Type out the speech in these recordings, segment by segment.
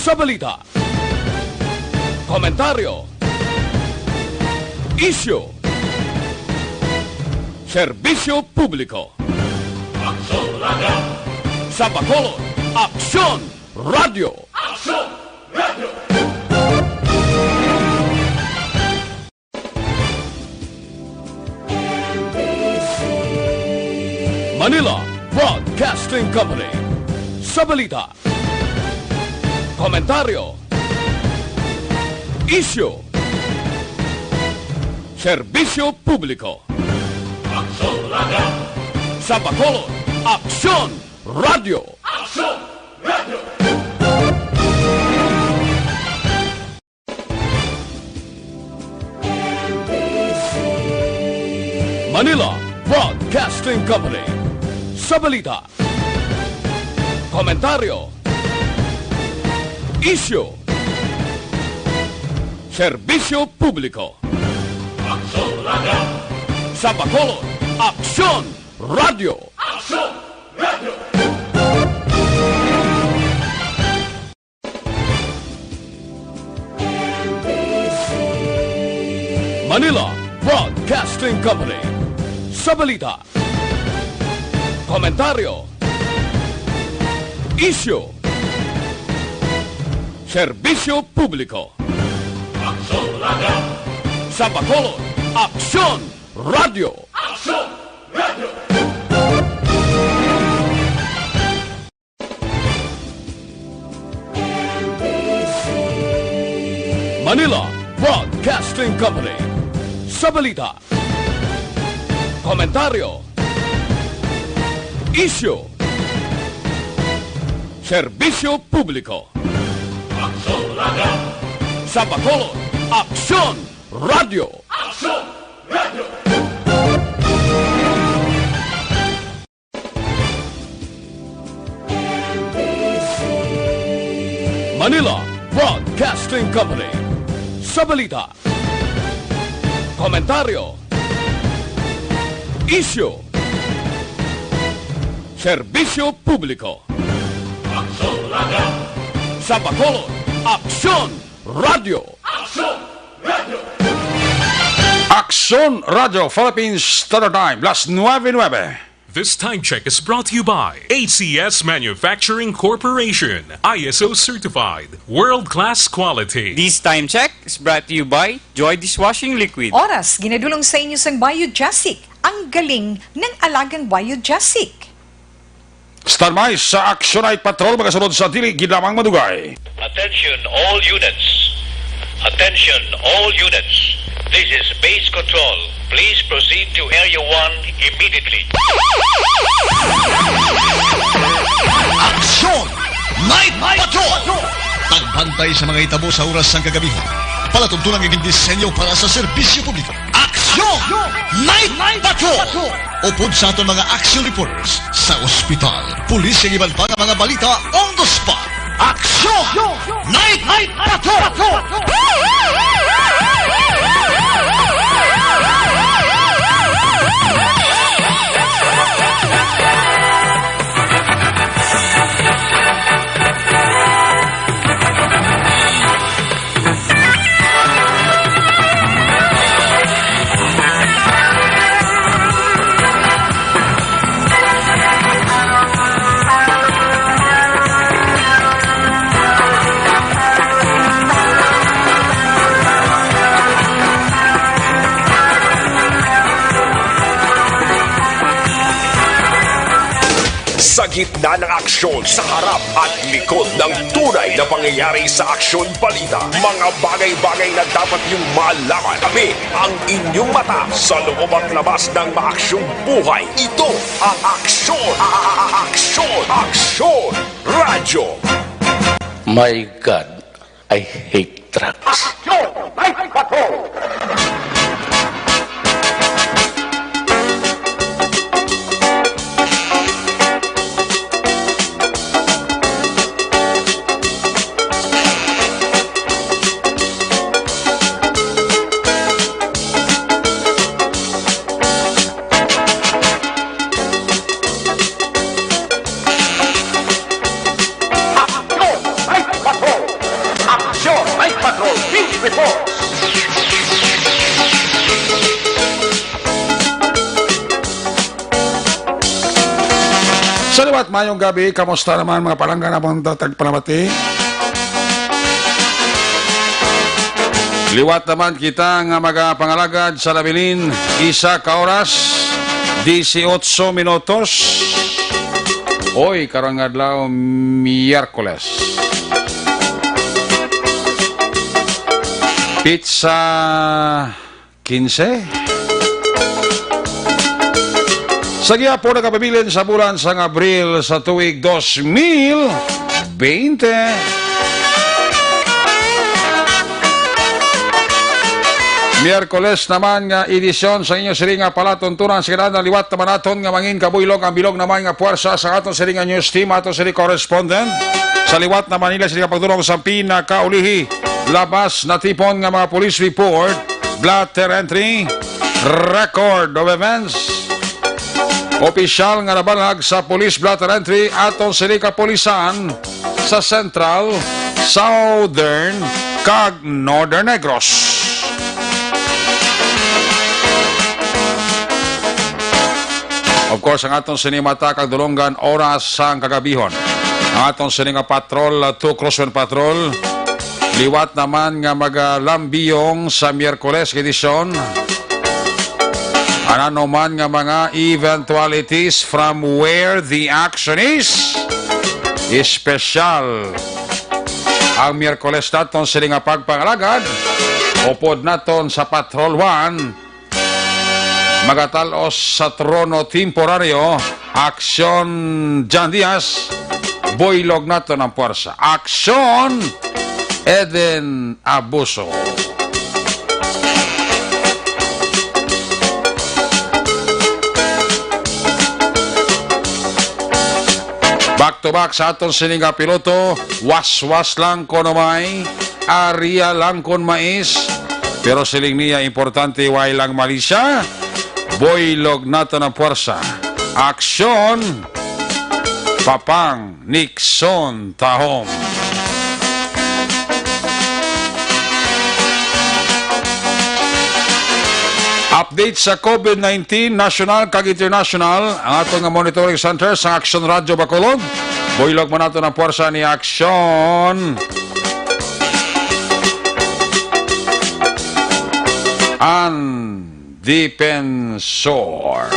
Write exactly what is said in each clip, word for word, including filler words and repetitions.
Sa balita, komentaryo, isyu, serbisyo publiko. Aksyon Radio. Sa Bacolod, Aksyon Radio. Aksyon Radio. Manila Broadcasting Company. Sa balita, komentaryo, isyu, serbisyo publiko. Aksyon Radio. Sa Bacolod, Aksyon Radio. Aksyon Radio. Manila Broadcasting Company. Sa balita, komentaryo, isyu, serbisyo publiko. Aksyon Radio. Sa Bacolod, Aksyon Radio. Aksyon Radio. Manila Broadcasting Company. Sa balita, komentaryo, isyu, serbisyo publiko. Aksyon Radio. Sa Bacolod, Aksyon Radio. Aksyon Radio. Manila Broadcasting Company. Sa balita, komentaryo, isyu, serbisyo publiko. Aksyon Radio. Sa Bacolod, Aksyon Radio. Aksyon Radio. Manila Broadcasting Company. Sa balita, komentaryo, isyu, serbisyo publiko. Aksyon Radio. Sa Bacolod, Aksyon Radio. Aksyon Radio. Aksyon Radio Philippines Standard Time, las nuebe nuebe. This time check is brought to you by A C S Manufacturing Corporation, I S O certified, world-class quality. This time check is brought to you by Joy Dishwashing Liquid. Oras, ginadulong sa inyo sang Biojasic, ang galing ng alagang Biojasic. Standby sa Action Night Patrol, magasunod sa dili gid lamang madugay. Attention all units. Attention all units. This is Base Control. Please proceed to Area one immediately. Action Night Patrol! Pagbantay sa mga hitabo sa oras sang kagabihan. Palatuntunan nga gindisenyo para sa serbisyo publiko. Action Night Patrol! Upod sa aton mga action reporters sa ospital, pulis, kag iban pa nga mga balita on the spot. Action Night Patrol! Sa gitna ng aksyon, sa harap at likod ng tunay na pangyayari sa Aksyon Balita, mga bagay-bagay na dapat niyong malaman. Kami ang inyong mata sa loob at labas ng maaksyong buhay. Ito ang Aksyon, a-, a-, a-, Aksyon, Aksyon Radyo. My God, I hate trucks. Aksyon! May bato! Aksyon! May bato! Sa liwat, mayong gabi. Kamusta naman, mga palangga namon, tagpanamati? Liwat naman kita nga magapangalagad sa labilin, isa ka oras, dieciocho minutos. Oy, karong adlaw, Miyerkules. Pizza quince. Sa gihapon, nagapabilin sa bulan sang Abril sa tuig dos mil bente. Miyerkules naman nga edisyon sa inyo sini nga palatuntunan. Sa kadaan, liwat naman naton nga mangin kabuylog ang bilog naman nga puwersa sa aton sini nga news team, aton sini correspondent. Sa liwat naman nila sini nga pagdulong sa pinakaulihi, labas na tipon nga mga police report, blotter entry, record of events. Opisyal nga nabalag sa police blotter entry aton sini kapulisan sa Central, Southern, kag Northern Negros. Of course, ang aton sini mata kag dulonggan oras sang kagabihon. Ang aton sini nga patrol, uh, two Crosswind Patrol, liwat naman nga magalambiyong sa Miyerkules nga edisyon. Ano man nga mga eventualities from where the action is, espesyal ang Miyerkules naton sini nga pagpangalagad. Upod naton sa Patrol one, magatal-os sa trono temporaryo, Aksyon Jan Diaz, buylog naton ang puwersa. Aksyon Eden Abuso. Back to back sa aton sini nga piloto, waswas lang kuno may, area lang kon mais. Pero siling niya, importante, way lang mali siya. Buylog naton ang puwersa. Aksyon, Papang Nixon Tahom. Update sa COVID nineteen, national kag international, ang aton nga monitoring center sa Aksyon Radyo Bacolod. Buylog man naton ang puwersa ni Aksyon. An Defensor.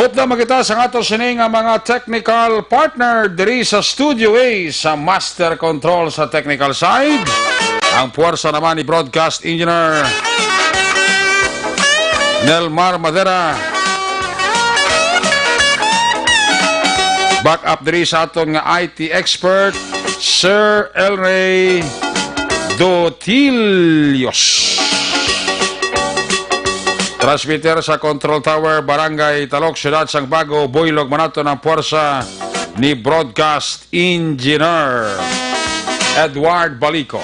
Upda man kita sa aton sini nga mga technical partner diri sa Studio A, sa master control sa technical side. Ang puwersa naman ni broadcast engineer Nelmar Madera. Back up diri sa aton nga I T expert, Sir Elray Dotilios. Transmitter sa Control Tower, Barangay Talok, Siyudad sang Bago, buylog man naton ang puwersa ni broadcast engineer Edward Balico.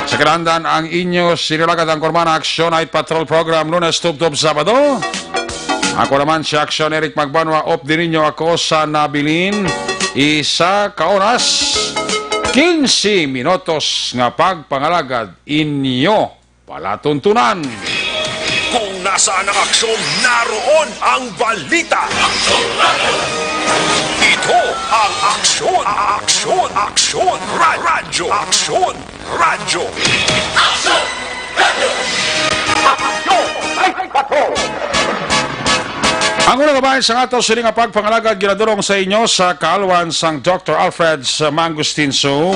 Sa kalandan, ang inyo sinulagad ang Kurmana Aksyon Night Patrol Program, Lunes tubtob Sabado. Ako naman si Aksyon Eric Magbanwa, updi ninyo ako sa nabilin, isa ka oras, quince minutos nga pagpangalagad inyo palatuntunan. Kung nasaan ang aksyon, naroon ang balita. Ito ang Aksyon, Aksyon, Aksyon, Ra-, Radyo, Aksyon, Radyo. Aksyon! Radyo! Aksyon! Ay, ay, patrol! Ang unang kabahin sa ato sini nga pagpangalagad ginadurong sa inyo sa kaalwan sang Doktor Alfred's Mangosteen Soup.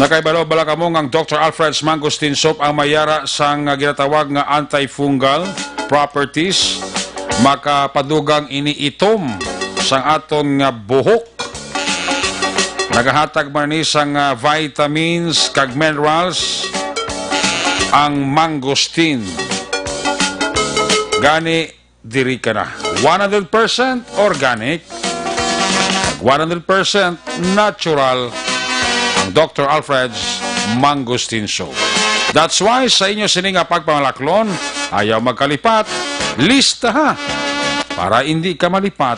Nakahibalo bala kamo nga ang Doktor Alfred's Mangosteen Soup ang may yara sang ginatawag nga antifungal properties? Makapadugang ini itom sang aton nga buhok. Nagahatag man ni sang, ah, vitamins kag minerals ang mangosteen. Gani, diri ka na. One hundred percent organic, one hundred percent natural ang Doktor Alfred's Mangosteen Soap. That's why sa inyo sini nga pagpangalaklon, ayaw magkalipat, lista ha, para hindi ka malipat.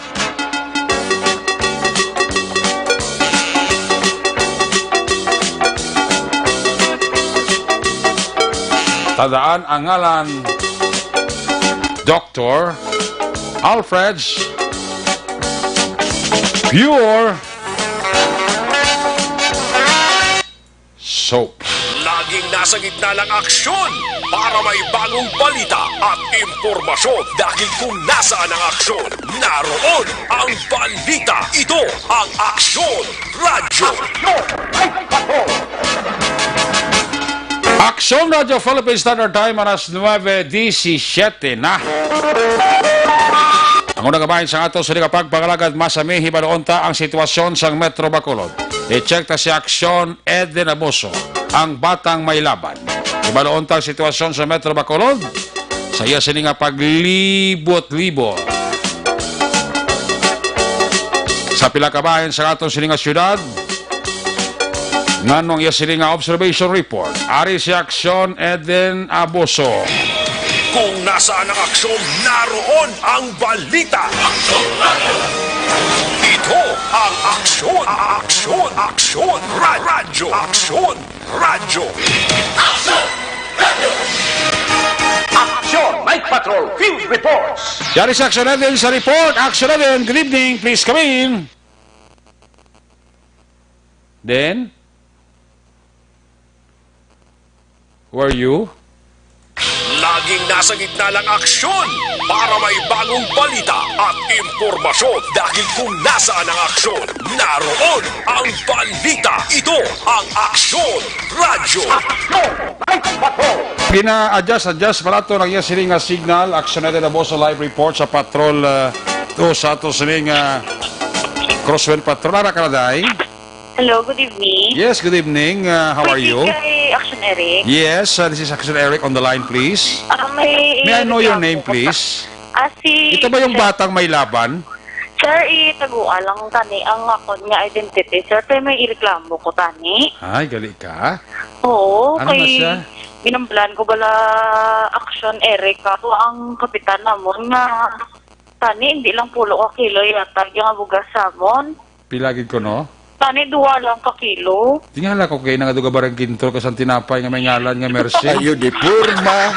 Tandaan ang ngalan, Doctor Alfred's Pure Soap. Laging nasa gitna ng aksyon para may bagong balita at impormasyon. Dahil kung nasaan ang aksyon, naroon ang balita. Ito ang Aksyon Radyo. Aksyon Radyo Philippine Standard Time, alas nuebe disisiete na. Ang unang kabahin sa ato sa pagpangalagad, masami, hibaluon ta ang sitwasyon sa Metro Bacolod. I-check ta si Aksyon Eden Abuso, ang batang may laban. Hibaluon ta ang sitwasyon sa Metro Bacolod sa iya sini nga paglibot-libot sa pila ka bahin sa aton sini nga syudad. Nganong iya sini nga observation report? Ari si Aksyon Eden Abuso. Kung nasaan ang aksyon, naroon ang balita. Ito ang Aksyon, Aksyon, Aksyon, Ra- Radyo, Aksyon, Radyo. Aksyon Night Patrol Field Reports. Yari sa Aksyon Eden sa report. Aksyon Eden, good evening. Please come in. Then, who are you? Laging nasa gitna ng aksyon para may bagong balita at impormasyon. Dahil kung nasaan ang aksyon, naroon ang balita. Ito ang Aksyon Radyo. Gina-adjust, adjust para to ang iya sini nga signal. Aksyon na din ang boss sa live report sa Patrol, uh, to sa ato sini nga Crosswind Patrol. Ara ka na, day? Hello, good evening. Yes, good evening. Uh, how are Pwede you? Kay Action Eric? Yes, uh, this is Action Eric on the line, please. Ah, may May I know your reklamo name, ko sa please? Ah, si Ito ba yung Sir batang may laban? Sir, itagua lang tani ang akon nga identity, sir. Kay may ireklamo ko tani. Ay, gali ka. Oo, Ano na kay siya? Ginamblan ko bala Action Eric ako ang kapitan namon nga tani, hindi lang pulo ka kilo yata yung bugas samon. Pila gid ko, no? Tani, duwa lang ka kilo. Tingala ko kay nangadto ka barang ginto ka sang tinapay nga may ngalan nga Mercy. Ayo di porma.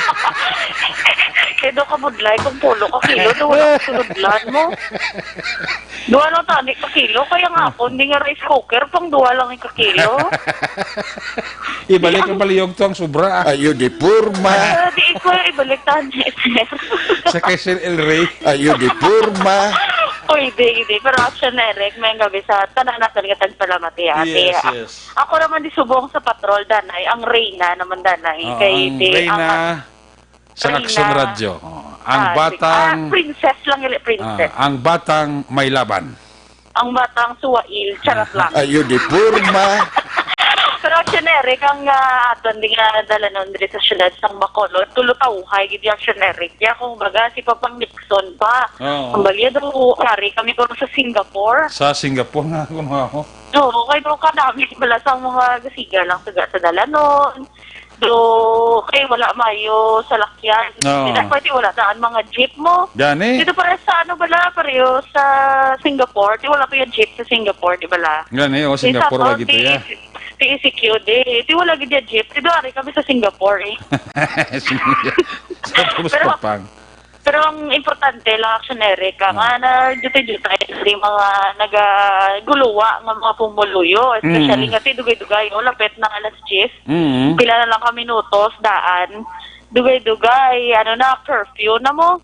Kay do ka budlay kung pulo ka kilo, duwa lang sunudlan mo. Duwa lang tani ka kilo, kaya nga ako, hindi nga rice cooker, pang duwa lang ka kilo. Ibalik ang baliyog to ang sobra, ah. Ayo di porma. Ah, di ko ibalik tani, sir. Sa kay Sir El Rey. Ayo di porma. Pwede, hindi. Pero Action Eric, may gabi sa tanan natin nga tagpalamati, ate. Yes, yes. Ako naman di subong sa patrol, danay. Ang reyna naman, danay. Oo, kay ang di, reyna ang sa Reyna. Action Radyo. Oo. Ang Ah, batang sige. Ah, princess lang, gali, princess. Ah, ang batang may laban. Ang batang suwail, charot lang. Ayo di porma. Pero Action Eric, ang, ah, aton di nga dalanon diri sa syudad sang Bacolod, tulo tawhay gid yung Action Eric. Kaya kung baga, si Papang Nixon pa. Oo. Ang balya daw, yari kami ko sa Singapore. Sa Singapore nga, kuno ako. Oo, kay daw kanami bala sa mga gasiga lang sa, sa dalanon. Do, kay wala mayo salakyan. Oo. Di na pwede, wala daan mga jeep mo. Gani? Dito para sa ano bala, pareho sa Singapore. Di wala pa yung jeep sa Singapore, di bala? Gani, o, Di Singapore, sa wala gito ti-, ya. Ti E C Q, di. Di wala gid yung jeep. Di doon kami sa Singapore, eh. Singapore. Sa Pero, Tapang. Pero ang importante lang, Action Eric, ah, Ah. nga na duty-duty, yung mga nagaguluwa nga mga pumuluyo, especially Mm. nga ti dugay-dugay, oh, lapit na alas diyes. Mm. Pila na lang ka minutos, daan. Dugay-dugay, ano na, curfew na mo.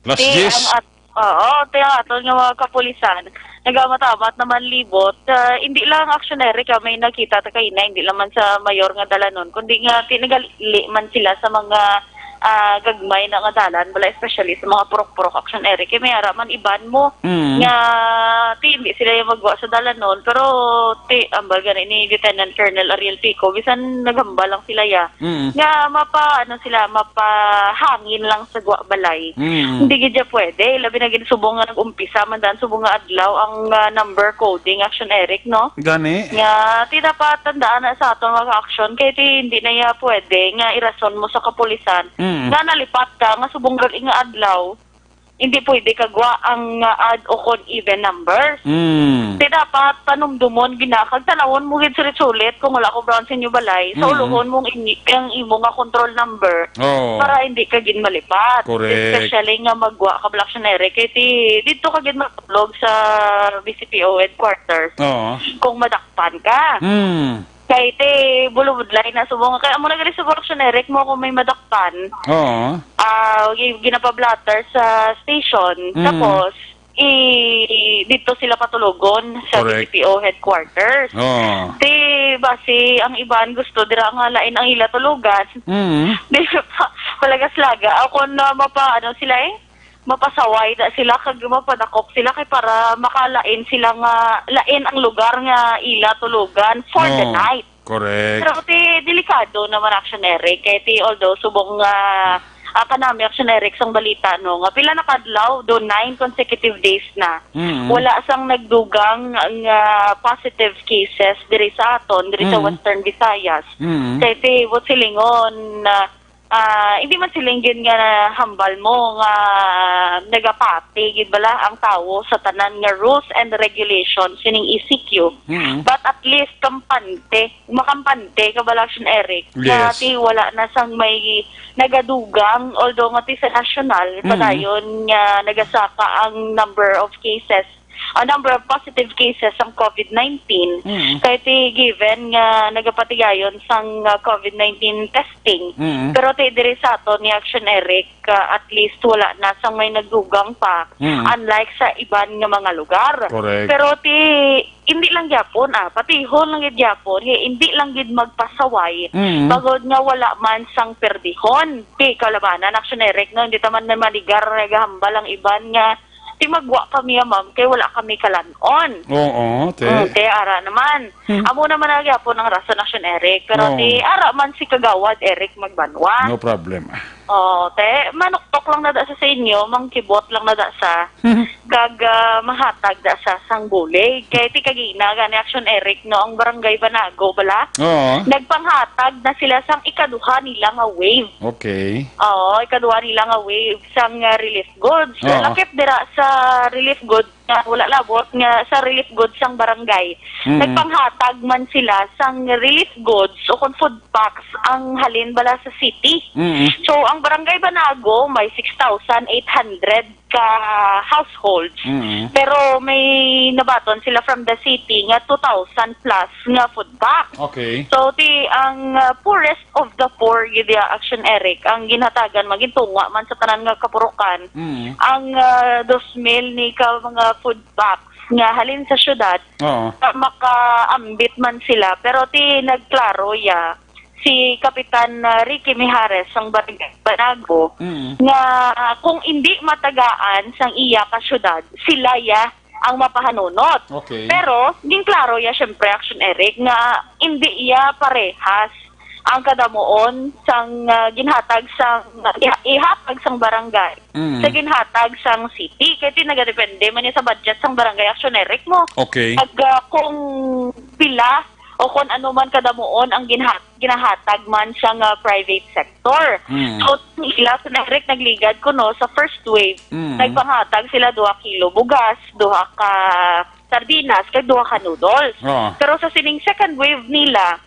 Alas Ti diyes? ang at-, oo, ti ang aton nga mga kapulisan, nagamamat naman libot. Ah, hindi lang Action Eric, ah, may nakita ta kaina, hindi lang man sa mayor nga dalanon, kundi nga tinagali man sila sa mga ah, gagmay na nga dalan, bala, especially sa mga purok-purok, Action Eric, kay may ara man iban mo Mm. nga ti hindi sila yung magwa sa dalanon, pero ti ambal gani ni Lieutenant Colonel Ariel Pico, bisan naghambal lang sila ya, Mm. nga mapa, ano sila, mapahangin lang sa gwa balay. Mm. Hindi gid ya pwede, labi na gid subong nga nag-umpisa man daan subong nga adlaw ang, ah, number coding, Action Eric, no? Gani? Nga, ti dapat tandaan na sa aton mga action, kay ti hindi na ya pwede nga irason mo sa kapulisan Mm. nga nalipat ka, nga subong gali nga adlaw, hindi pwede kagwa ang, ah, odd o kon even numbers. Mm. Ti dapat panumdumon gina, kag tanawon mo gid sulit-sulit kung wala ko brown sa inyo balay, sa Mm. uluhon mong ini, ang imo nga control number Oo. para hindi ka gid malipat. Correct. Especially nga magwa ka, Black Shonere, kay ti dito ka gid matulog sa B C P O headquarters Oo. kung madakpan ka. Mm. Kay ti bulubudlay na subong. Kay amo na gali sa Black Shonere mo kung may madakpan. Oo. Ah, gi-, ginapablatter sa station. Mm. Tapos, i-, dito sila patulogon sa Correct. B C P O headquarters. Oo. Ti, basi ang iban gusto dira nga lain ang ila tulogan. Mm. Di pa, palagas-laga. Ako na mapa, ano sila eh, mapasaway na sila, kag mapadakop sila, kay para makalain sila nga, lain ang lugar nga ila tulogan for the Oo. night. Correct. Pero ti delikado naman, Action Eric, kay ti although subong nga, ah, kanami, Action Eric, sang balita, no, nga pila na kadlaw, do nine consecutive days na. Mm. Wala sang nagdugang nga positive cases diri sa aton, diri sa Mm. Western Visayas. Mm. Kay ti, what silingon, ah, ah, hindi man siling gid nga hambal mo nga nagapati gid bala ang tawo sa tanan nga rules and regulations sining E C Q. Mm. But at least kampante, makampante ka bala, Action Eric, nga Yes. ti wala na sang may nagadugang, although nga ti sa national, Mm. padayon nga nagasaka ang number of cases, ang number of positive cases sang COVID nineteen. Mm. Kay ti given nga nagapatigayon sang, ah, COVID nineteen testing. Mm. Pero ti diri sa aton ni Action Eric, ah, at least wala na sang may nagdugang pa. Mm. Unlike sa iban nga mga lugar. Correct. Pero ti, hindi lang gyapon, ah, patihon lang gid gyapon, eh, hindi lang gid magpasaway. Mm. Bagod nga wala man sang perdihon. Ti kalabanan, Action Eric, no? Hindi ta man na manigar, nagahambal ang iban nga, ti magwa kami, ah, ma'am, kay wala kami kalan-on. Oo, te. Mm, te, ara naman. Hmm. Amo naman na gyapon ang rason, Action Eric. Pero Oo. ti, ara man si Kagawad Eric Magbanwa. No problem. Oo, te. Manuktok lang na da sa, sa inyo, mangkibot lang na da sa. Kag, ah, mahatag da sa sang bulig. Kay ti kagina, gani, Action Eric, no, ang Barangay Banago, bala? Oo. Nagpanghatag na sila sang ikaduha nila nga wave. Okay. Oo, ikaduha nila nga wave sang, ah, relief goods. Oo. Lakip dira sa relief goods nga wala labot nga sa relief goods sang barangay. Mm. Nagpanghatag man sila sang relief goods o kon food packs ang halin bala sa city. Mm. So, ang Barangay Banago may six thousand eight hundred ka households. Mm. Pero may nabaton sila from the city nga two thousand plus nga food packs. Okay. So, ti ang, uh, poorest of the poor, gid ya, Action Eric, ang ginhatagan, magintungwa man sa tanan nga kapurukan, Mm. ang, uh, dos mil ni ka mga food packs nga halin sa syudad, Oo. uh, makaambit man sila. Pero ti nagklaro ya si Kapitan, uh, Ricky Mijares sang Barangay Banago Mm. nga, uh, kung hindi matagaan sang iya ka syudad, sila ya ang mapahanunot. Okay. Pero, ginklaro ya, syempre, Action Eric, nga hindi ya parehas ang kadamuon sang, ah, ginhatag sang, iha-, ihatag sang barangay Mm. sa ginhatag sang city. Kay ti nagadepende man ya sa budget sang barangay, Action Eric, mo. Okay. Pag, ah, kung pila o kung ano man kadamuon ang ginhat-, ginahatag man sang, ah, private sector. Mm. So, ang ila sa direct nagligad kuno sa first wave. Mm. Nagpanghatag sila duha kilo bugas, duha ka sardinas, kag duha ka noodles. Oo. Pero sa sining second wave nila,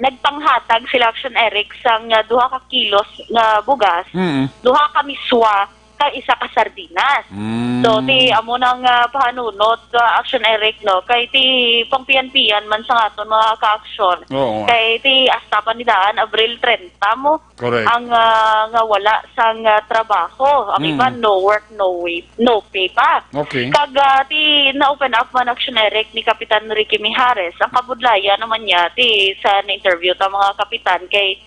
nagpanghatag sila, Action Eric, sang, ah, duha ka kilos nga bugas, Mm. duha ka miswa, kag isa ka sardinas. Mm. So, ti amo nang, ah, pahanunot, ah, Action Eric, no? Kay ti pangpiyan-piyan man sa aton mga ka-action. Oo. Kay ti hasta pa ni daan, Abril treinta mo, Correct. ang, ah, nga wala sang, ah, trabaho. Ang Mm. iba, no work, no way, no pay pa. Okay. Kag, ah, ti na-open up man, Action Eric, ni Kapitan Ricky Mijares. Ang kabudlayan naman niya, ti sa na-interview ta mga kapitan, kay,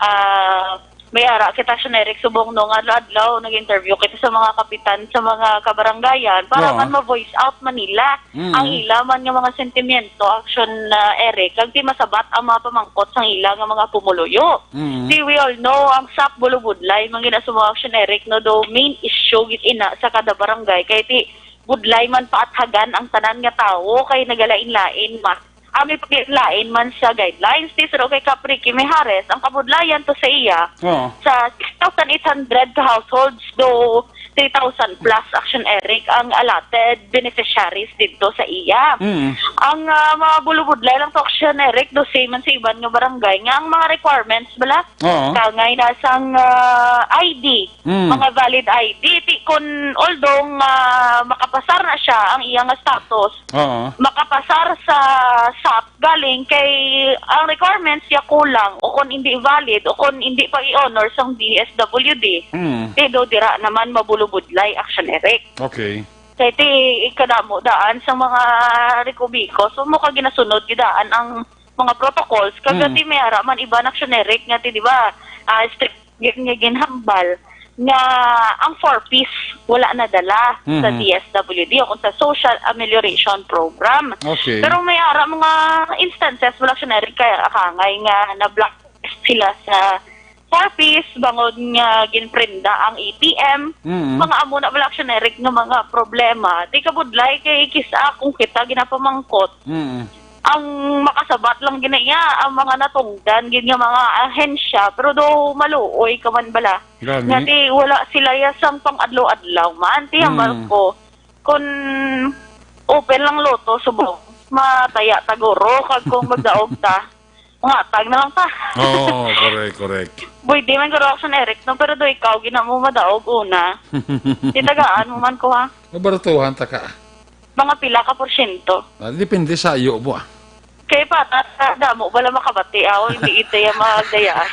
ah, may ara kita, Action Eric, subong no nga adlaw nag-interview kita sa mga kapitan sa mga kabarangayan para Oo. man ma-voice out man nila Mm. ang ila man nga mga sentimiento, Action, ah, Eric, kag di masabat ang mga pamangkot sang ila nga mga pumuluyo. Mm. See, we all know ang sap bulubudlay man gina sa mga, Action Eric, no, do main issue gid ina sa kada barangay kay ti budlay man paathagan ang tanan nga tawo kay nagalain-lain ma Ang may paglain-lain man sa guidelines, ti Sir, okay, Kap Ricky Mijares, ang kabudlayan to sa iya, Oo. sa six thousand eight hundred ka households, do three thousand plus, Action Eric, ang allotted beneficiaries dito sa iya. Mm. Ang, ah, mga bulubudlay lang to, Action Eric, do same man sa iban nga barangay, nga ang mga requirements bala, Oo. kangay na sang, ah, I D, Mm. mga valid I D, ti, kun, although nga makapasar na siya ang iya nga status, Oo. makapasar sa sap galing kay ang requirements niya kulang o kung hindi valid o kung hindi pa i-honor sang D S W D, Mm. ti do dira naman mabulubudlay, Action Eric. Okay. Kay ti ikadamo daan sa mga rikubiko, so mo ka ginasunod gid daan ang mga protocols, kag Mm. ti may ara man iban, Action Eric, nga ti, di ba, ah, strict gid nga ginhambal nga ang four Ps wala nadala sa Mhm. D S W D o kung sa Social Amelioration Program. Okay. Pero may ara mga instances wala, Action Eric, kaya akangay nga na-blacklist sila sa four Ps bangod nga ginprenda ang A T M. Mhm. Mga amo na wala, Action Eric, nga mga problema. Di kabudlay kay kisa kung kita ginapamangkot Mhm. ang makasabat lang gina iya ang mga natungdan gid nga mga ahensya, pero do maluoy ka man bala. Gani. Nga ti wala sila ya sang pang-adlaw-adlaw man, ti hambal Hmm. ko. Kun open lang luto subong, mataya ta guro, kag kung magdaog ta, mangatag na lang ta. Oo, correct, correct. Pwede man guro, Action Eric, no, pero do ikaw gina mo madaog una. Ti tagaan mo man ko, ha? Mabaratuhan ta ka. Mga pila ka porsyento? Ah, depende sa iyo mo, ah. Kay para sa damo bala makabati, aw, hindi ito yung magdayaan.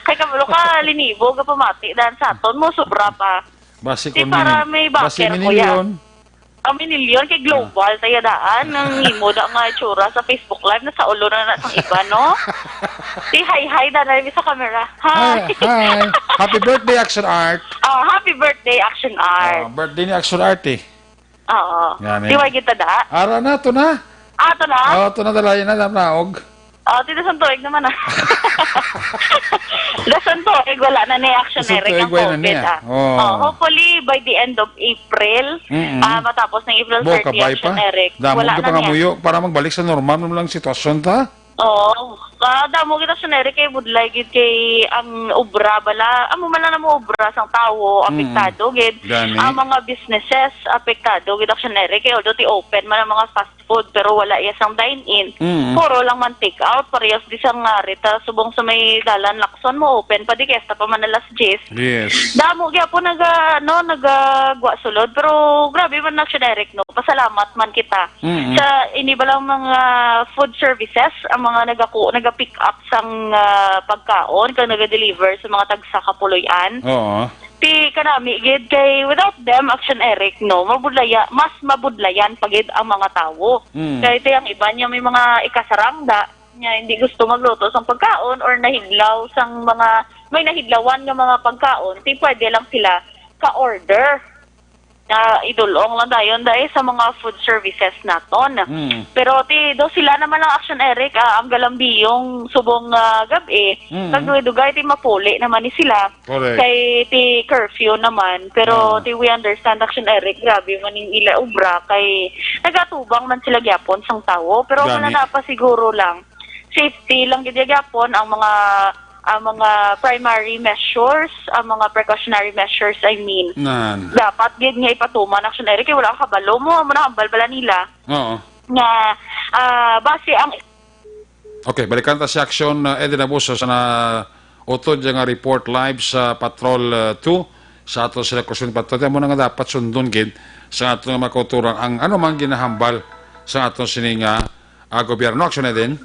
Kay kabalo ka, linibo ka pamati, dan sa aton mo, sobra pa. Basi Di kung para mini-, may basi backer, kuya. Minilyon. Ang minilyon kay global, tayo daan. Ang imo da nga itsura sa Facebook Live, nasa ulo na na sang iba, no? Si hi, hi, danay mi sa camera. Hi. Hi, hi. Happy birthday, Action Art. Oh, happy birthday, Action Art. Oh, birthday ni Action Art, eh. Oo. Yan, eh. Di wa kita da? Ara na, to na. Ah, to na? Oh, to na, dalayan na, dam naog. Oh, ti dason tuig naman, ah. Dason tuig, wala na ni, Action Dason Eric, tuig, ang wala na COVID, niya. Ah. Oh. Oh, hopefully, by the end of April, Mm-mm. ah, matapos ng April Bo, thirty, kabay Action pa. Eric, Damo wala ka na niya. Pangamuyo para magbalik sa normal mo lang sitwasyon ta. Oo. Ah, damo kita, Action Eric, kay budlay gid kay ang obra bala, amo man lang mo obra sang tawo, Mm. apektado gid. Gani. Ang mga businesses, apektado gid, Action Eric, kay although ti open man ang mga fast food, pero wala iya sang dine-in. Mm. Puro lang man take out, parehas di sa nga rita, subong sa may dalan Lacson mo open pa di kay hasta pa man alas diyes. Yes. Damo gyapon naga, no, nagagwa sulod, pero grabe man, Action Eric, no. Pasalamat man kita Mm. sa ini ba lang mga food services, ang mga nagaku-, naga-pick up sang, ah, pagkaon kag naga-deliver sa mga tagsa ka puloy-an. Oo. Ti kanami gid kay without them, Action Eric, no, mabudlaya, mas mabudlayan pa gid ang mga tawo. Mm. Kay ti ang iban niya may mga ikasarangda nga hindi gusto magluto sang pagkaon or nahidlaw sang mga, may nahidlawan nga mga pagkaon, ti pwede lang sila ka-order na idulong lang dayon dai sa mga food services naton. Mm. Pero ti do sila naman ang, Action Eric, ah, ang galambiyong subong, ah, gab-i, Mm. kag dugay-dugay ti mapuli naman ni sila. Correct. Kay ti curfew naman, pero Ah. ti we understand, Action Eric, grabe man ning ila obra kay nagatubang man sila gyapon sang tawo, pero Gani. mananapa siguro lang, safety lang gid gyapon ang mga, ang mga primary measures, ang mga precautionary measures, I mean. Nan. Dapat gid nga ipatuman, Action Eric, kay wala ka kabalo mo, amo na hambal bala nila Oo. nga, ah, base ang Okay, balikan ta si Action, uh, Eden Abuso sa na utod niya nga report live sa Patrol, uh, two, sa aton sila Cruz Patrol. Amo na nga dapat sundon gid sa aton nga mga kauturan ang ano man ginahambal sa aton sini nga, ah, gobyerno. Action, Eden?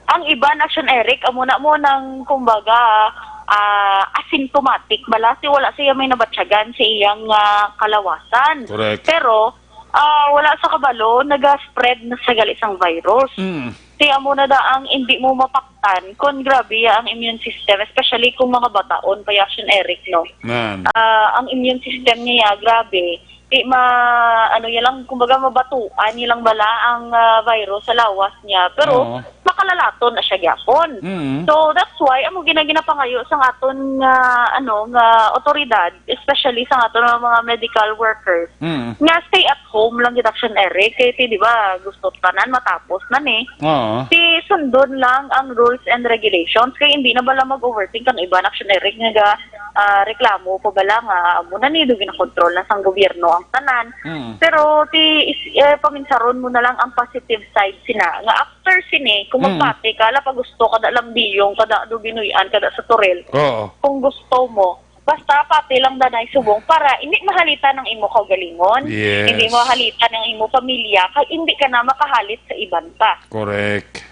Ang iban, Action Eric, amo na mo nang, kumbaga, ah, asymptomatic bala, si wala siya may nabatyagan sa iyang, ah, kalawasan. Correct. Pero, ah, wala sa kabalo, naga-spread na sa gali sang virus. Mm. Ti amo na da ang hindi mo mapak-, tan, kung grabe ya ang immune system, especially kung mga bataon pa ya, Action Eric, no? Nan. Ah, ang immune system niya, grabe. Di ma-, ano ya lang, kumbaga, mabatuan niya lang bala ang, ah, virus sa lawas niya. Pero Oo. makalalaton na siya gyapon. Mm. So, that's why, amo gina-, ginapangayo sang aton nga, ano, nga otoridad, especially sa aton nga mga medical workers, Mm. nga stay at home lang gid, Action Eric. Kay, ti, di ba, gusto tanan matapos na ni. Oo. Ti, sundon lang ang rules and regulations. Kay, hindi na bala mag-overthink ang iban, Action Eric, nga ga-, ah, reklamo pa bala nga, amo na ni, do ginakontrol na sang gobyerno ang tanan. Mm. Pero, ti, is, eh, paminsaron mo na lang ang positive side sina. Nga after sini, kung Mm. magpati ka, la pa gusto ka da lambiyong, ka da do binuy-an, ka da sa turil. Oo. Kung gusto mo, basta pati lang danay subong para hindi mahalitan ang imo kaugalingon, Yes. hindi mahalitan ang imo pamilya, kag hindi ka na makahalit sa iban pa. Correct.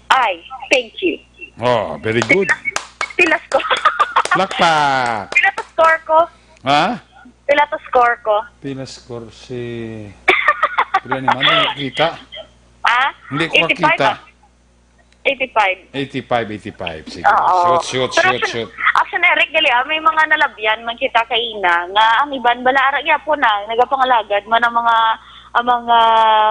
Ay, thank you. Oh, very good. Pilas ko. Plakpak. Pila to score ko? Ha? Pila to score ko? Pila score si, pila ni Mami? Kita? Ah? Hindi ko Eighty-five makita. ah. Eighty-five. Eighty-five, eighty-five. Sige. Oo. Shoot, shoot, Pero shoot, action, shoot. action, Eric, gali, ah, may mga nalabyan man kita kaina nga ang iban bala ara gyapon na nagapangalagad man ang mga, ang mga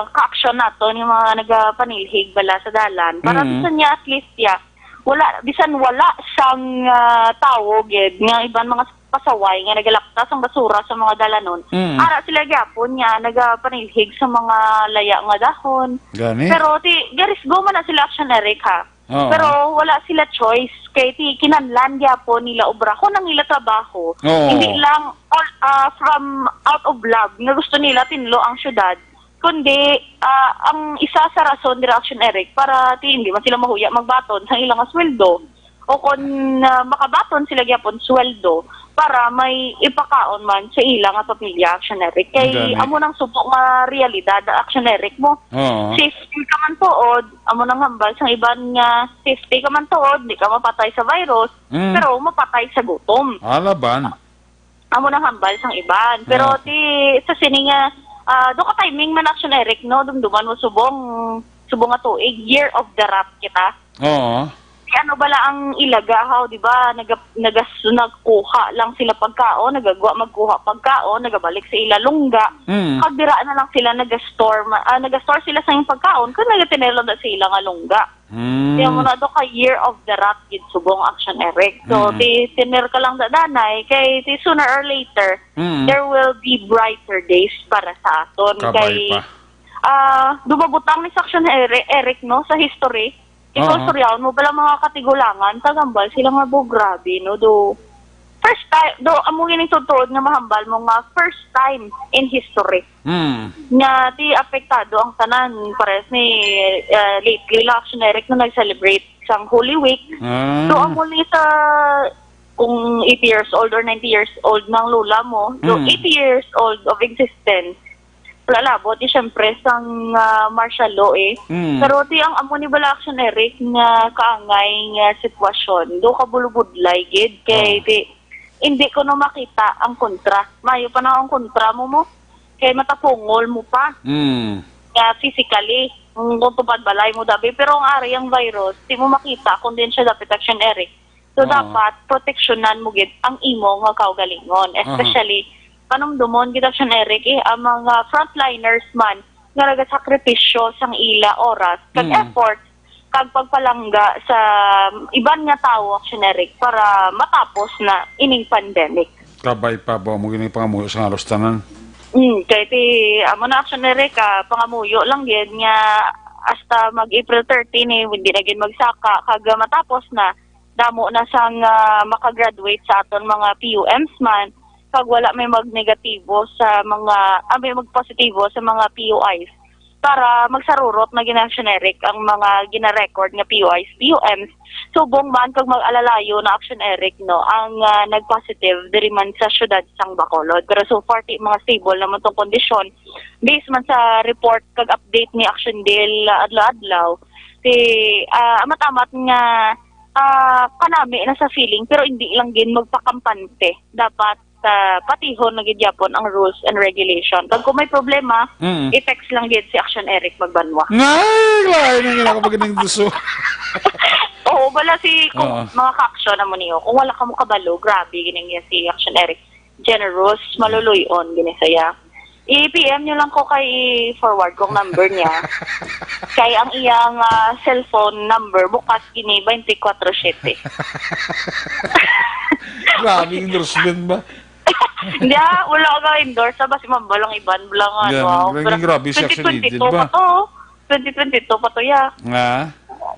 ka-action naton, yung mga nagapanilhig bala sa dalan. Para Mm. bisan niya at least ya, wala, bisan wala sang, ah, tawo gid nga iban mga pasaway nga nagalaktas ang basura sa mga dalanon. Mm. Ara sila gyapon nga nagapanilhig sa mga laya nga dahon. Gani? Pero ti, garisgo man na sila, action, Eric, ha. Oo. Pero wala sila choice kay ti kinahanglan gyapon nila obrahon ang ila trabaho. Oo. Hindi lang all, ah, from out of love nga gusto nila tinlo ang syudad, kundi, ah, ang isa sa rason dira, action, Eric, para ti hindi man sila mahuya magbaton sa ilang sweldo. O kon, ah, makabaton sila gyapon sweldo para may ipakaon man sa ila nga pamilya, action, Eric. Kay Gani. amo nang subo nga realidad, action, Eric, mo. Oo. Safety ka man tuod, amo nang hambal sang iban nga safety ka man tuod, di ka mapatay sa virus, Mm. pero mapatay sa gutom. Alaban. Amo nang hambal sang iban. Pero Oo. ti, sa sini nga, ah, do ka timing man, action, Eric, no? Dumduman mo subong, subong nga tuig, year of the rat kita. Oo. Ti ano bala ang ilaga, haw, di ba? Naga-, nagas-, nagkuha lang sila pagkaon, nagagwa magkuha pagkaon, nagabalik sa ila lungga. Mm. Kag dira na lang sila naga-store, ma-, ah, naga-store sila sa iyang pagkaon, kag nagatinelo na sa ila nga lungga. Hmm. Kaya mo na to ka year of the rat gid subong, action, Eric. So, Mm. ti-, tener ka lang, dadanay, kay ti sooner or later, Mm. there will be brighter days para sa aton. Kabay Kay, pa. ah, dumabutang ni sa, action, Eri-, Eric, no, sa history. Ikaw, Oo. Suryaw, mo bala mga katigulangan, kagambal sila nga, bo, grabe, no, do. First time, do, amo gini tutuod nga mahambal mo nga first time in history. Hmm. Nga ti apektado ang tanan, pares ni, eh, lately lang, action, Eric, na nag-celebrate sang Holy Week. Ah. So, amo ni sa, kung eighty years old or ninety years old ng lola mo, so, Mm. eighty years old of existence, wala labot, eh, syempre, sang, ah, martial law, eh. Mm. Pero ti ang amo ni bala, action, Eric, nga kaangay nga sitwasyon, do kabulubudlay gid, kay Oh. ti, hindi ko no makita ang kontra. Mayo pa na ang kontra mo mo. Kay matapungol mo pa. Mm. Nga physically, kung, kung tupad balay mo dabi. Pero ang ari ang virus, di mo makita kung din siya dapat, action, Eric. So, Oo. dapat proteksyonan mo gid ang imo nga kaugalingon. Aha. Especially, panumdumon gid, action, Eric, eh, ang mga frontliners man nga nagasakripisyo sang ila oras kag Mm. effort kag pagpalangga sa iban nga tawo, action, Eric, para matapos na ining pandemic. Kabay pa ba mo gini pangamuyo sa halos tanan? Mm, kay ti, amo na, action, Eric, ah, pangamuyo lang gid nga hasta mag April thirteen, eh, hindi na gid magsaka kag matapos na, damo na sang, ah, makagraduate sa aton mga P U Ms man, kag wala may magnegatibo sa mga, ah, may magpositibo sa mga P U Is. Para magsarurot na gina-, action, Eric, ang mga gina-record nga P U Is, P U Ms, subong man kag mag-alalayo na, action, Eric, no, ang, ah, nag-positive diri man sa siyudad sang Bacolod. Pero so far, ti mga stable naman tong kondisyon. Based man sa report kag update ni Action Dale, ah, adlaw-adlaw, ti, ah, amat-amat nga, ah, kanami na sa feeling, pero hindi lang gid magpakampante. Dapat, ah, patihon na gid gyapon ang rules and regulation. Kag kung may problema, Mm. i-text lang gid si Action Eric Magbanwa. Ngay, lain ang ginakapag-inang duso. Oo, Wala si, kung Oo. mga ka-action na mo niyo, kung wala ka mo kabalo, grabe, gini niya si Action Eric. Generous, maluluy-on, gini saya. I-P M nyo lang ko kay i-forward kong number niya. Kay ang iyang ah, cellphone number, bukas gini twenty-four seven. Grabe endorsement ba? Hindi ah, wala ka endorse. Basi mambal ang iban, wala nga. Yeah, Wow. nang-, Pero nang-, grabe si Action twenty twenty-two Agent ba? pa to. Twenty twenty-two pa to ya. Nga?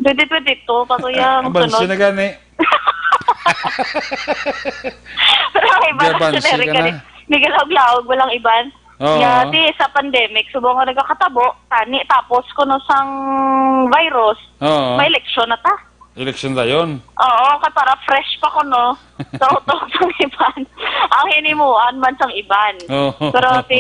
Twenty twenty-two pa to ya. Ang Bansi sunod. Na gani. Pero ang iban Di, na bansi generic ka ka na. ni. Hindi ka laog-laog, walang iban. Oo. Nga, di, sa pandemic, subong nga nagkakatabo, tani, tapos kuno sang virus, Oo. May eleksyon na ta. Election dayon. Oo, kay para fresh pa ko, no? Sa utok sang iban. Ang hinimuan man sang iban. Oo. Pero si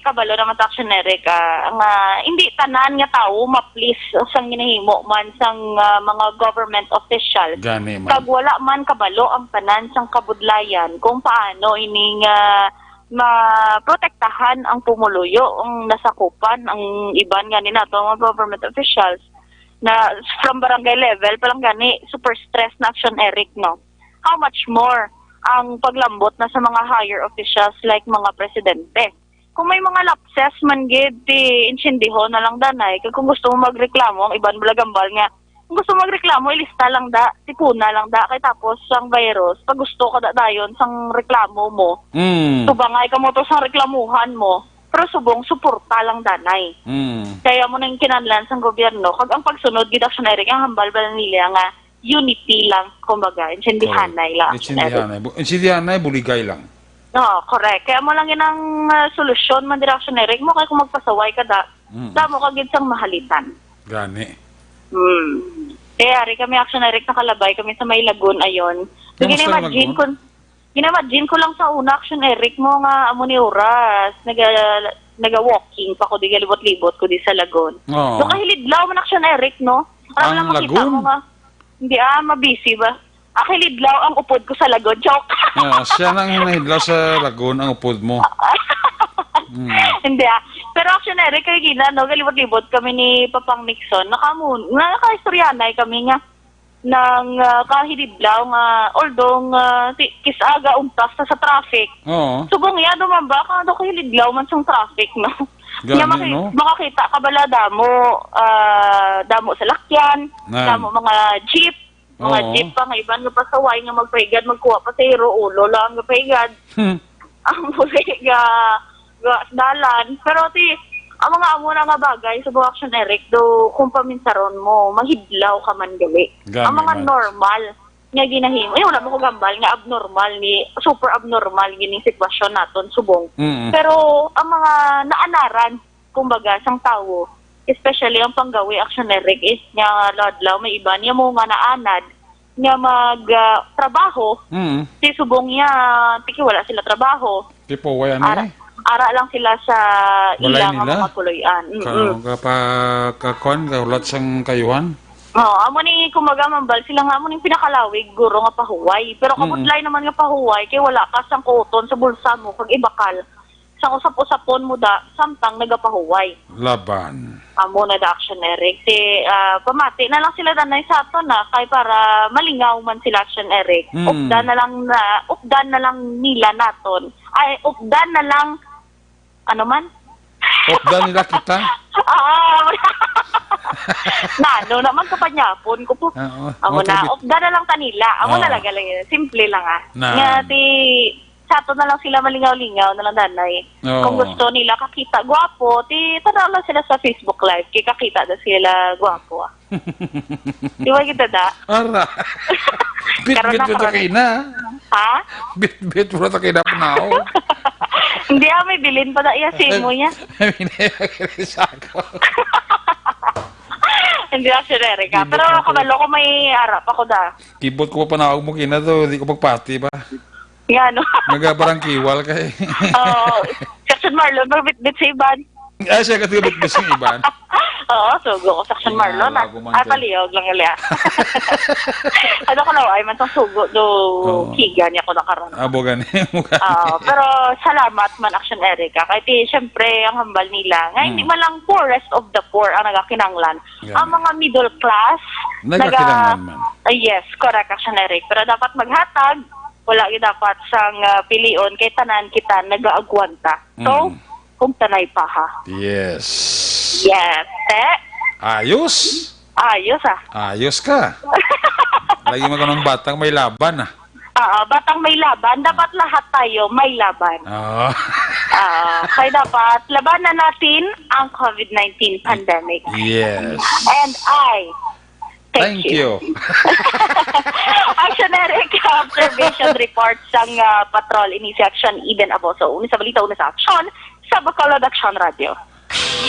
kabalo naman ta, Action Eric, ah, nga hindi tanan nga tawo ma-please sang ginahimo man sang ah, mga government officials. Gani man. Kag wala man kabalo ang tanan sang kabudlayan kung paano ining ah, maprotektahan ang pumuluyo, ang nasakupan, ang iban gani nato nga government officials na from barangay level pa lang gani super stress na, Action Eric, no? How much more ang paglambot na sa mga higher officials like mga presidente? Kung may mga lapses man gid, ti intindiho na lang danay. Kag kung gusto mo magreklamo, ang iban bala gambal nga, kung gusto mo magreklamo, ilista lang da, tipuna lang da, kay tapos ang virus, pag gusto ka da dayon sang reklamo mo, Mm. Subangay ka mo to sang reklamuhan mo, pero subong suporta lang danay. Mm. Kaya mo nang kinahanglan sang gobyerno, kag ang pagsunod gid, Action Eric, ang hambal ba nila nga unity lang, kumbaga, intindihanay lang, Action Eric. Intindihanay. Bu-, intindihanay, buligay lang. Oo, correct. Kaya mo lang yun ang ah, solusyon man dira, Action Eric, mo kay kung magpasaway ka da, Mm. damo ka gid sang mahalitan. Gani. Hmm. Kaya ari kami, Action Eric, nakalabay kami sa may lagoon ayon. So, Kamusta ang gina-imagine lagoon? ko, gina-imagine ko lang sa una, Action Eric, mo nga amo ni oras, naga, naga-walking pa ko, di galibot-libot ko di sa lagoon. Oo. So, kahilidlaw man, Action Eric, no? Parang Ang lang makita lagoon? mo nga, hindi ah, mabisi ba? Ah, kahilidlaw ang upod ko sa lagoon. Joke. Ah, siya nang hinahidlaw sa lagoon ang upod mo. Mm. Hindi ah. Pero, Action Eric, kay gina, no, galibot-libot kami ni Papang Nixon. Nakamun, nakakaistoryanay kami nga nang ah, kahilidlaw nga, although nga ti- kis-aga untas na sa traffic. Oo. Subong iya dumamba ka do kahilidlaw man sang traffic, no? Gani, Nga maki- no? Makakita ka bala damo, ah, damo salakyan, Nan. Damo mga jeep, mga Oo. Jeep pa nga iban nga pasaway nga magpahigad, magkuha pa sa iro, ulo lang nga pahigad. Hmm. Ang muli nga, nga dalan. Pero ti, ang mga amo na nga bagay sa Action Eric, do kung paminsaron mo, mahidlaw ka man gali. Gani Ang mga man. Normal nga ginahimo. Eh, wala mo ko gambal nga abnormal ni, super abnormal gini sitwasyon naton subong. Mm. Pero ang mga naanaran, kumbaga, sang tawo, especially ang panggawi, Action Eric, is nga ladlaw may iba niya mo nga naanad nga mag ah, trabaho, Mm. si subong niya, tiki wala sila trabaho. Tipo, wala Ara, na eh. Ara lang sila sa Wala ilang nila? Mga kuluyan. Mm-mm. Ka, ka, pa, ka, kwan, ka, hulat sang kayuhan? Oo, amo ni kumbaga mambal sila nga amo ning pinakalawig guro nga pahuway. Pero Mm. Kabudlay naman nga pahuway kay wala ka sang kuton sa bulsa mo kag ibakal sang usap-usapon mo da samtang nagapahuway. Laban. Amo na da, Action Eric. Si ah, pamati na lang sila danay sa aton na kay para malingaw man sila, Action Eric. Mm. Updan na lang na updan na lang nila naton. Ay, updan na lang ano man? Updan nila kita? Ah, nano naman kapanyapon ko po. Oo. Amo Mga na, tabi- updan na lang ta nila. Amo Oo. na lang galing. Simple lang ah. Na. Nga ti sa ato na lang sila malingaw-lingaw na lang danay. Oo. Kung gusto nila kakita gwapo, ti tanaw lang sila sa Facebook Live. Kay kakita na sila gwapo ah. Di ba kita da? Ara. Bit-bit Karon mo ako. Takina. Ha? Bit-bit mo Takina panaw. Hindi ah, may bilin pa da iya simo niya. Ay, minaya ka rin sa ako. Hindi ah, sure ka. Hindi Pero pa ako. Kabalo ko may ara pa ko da. Kibot ko pa panawag mo kina to, di ko pagpati ba? Nga, no? Nagabarangkiwal ka eh. Oo. Section Marlon, magbitbit sa iban. Ah, siya katubit ba sing iban? Oo, sugo ko sa Action Marlon, ah. Kinala ko man Ah, to. Palihog lang gali, ah. Ano ko na, ay man sang sugo, do Oo. Kiga niya ko na karon. Abo gani, mukha Oo, niya. Pero salamat man, Action Erica. Kay ti, siyempre, ang hambal nila, nga hindi Mm. man lang poorest of the poor ang nagakinanglan. Gani. Ang mga middle class, Nagakinanglan naga-, man. Ah, yes, correct, Action Eric. Pero dapat maghatag, wala gyud dapat sang, ah, pilion, kay tanan kita nagaagwanta. So, Mm. kung tanay pa, ha? Yes. Yes, te. Ayos. Ayos, ah. Ayos ka. Lagi mo ka ng batang may laban, ah. Oo, batang may laban. Dapat lahat tayo may laban. Oo. Ah, kaya dapat labanan natin ang covid nineteen pandemic. Yes. And I Thank Thank you. you. Action Eric, observation report sang, ah, patrol ini si Action Eden Aboso. Una sa balita, una sa aksyon, sa Bacolod Action Radio.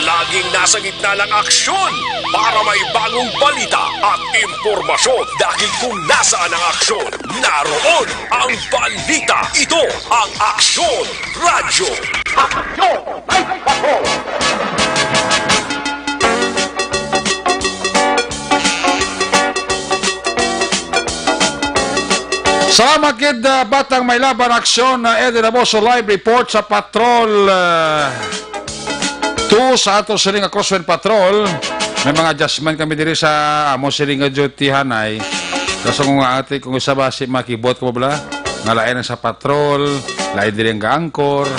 Laging nasa gitna ng aksyon para may bagong balita at impormasyon. Dahil kung nasaan ang aksyon, naroon ang balita. Ito ang Aksyon Radyo. Aksyon! Ay, ako! Salamat gid, ah, Batang May Laban Aksyon, na Eddie Raboso live report sa Patrol, ah, two sa ato sini nga Crosswind Patrol. May mga adjustment kami diri sa amo sini nga duty, hanay. Kaso kung ate, kung isa ba si makibot ko bla, nga lain ang sa Patrol, lain diri ang ga-anchor.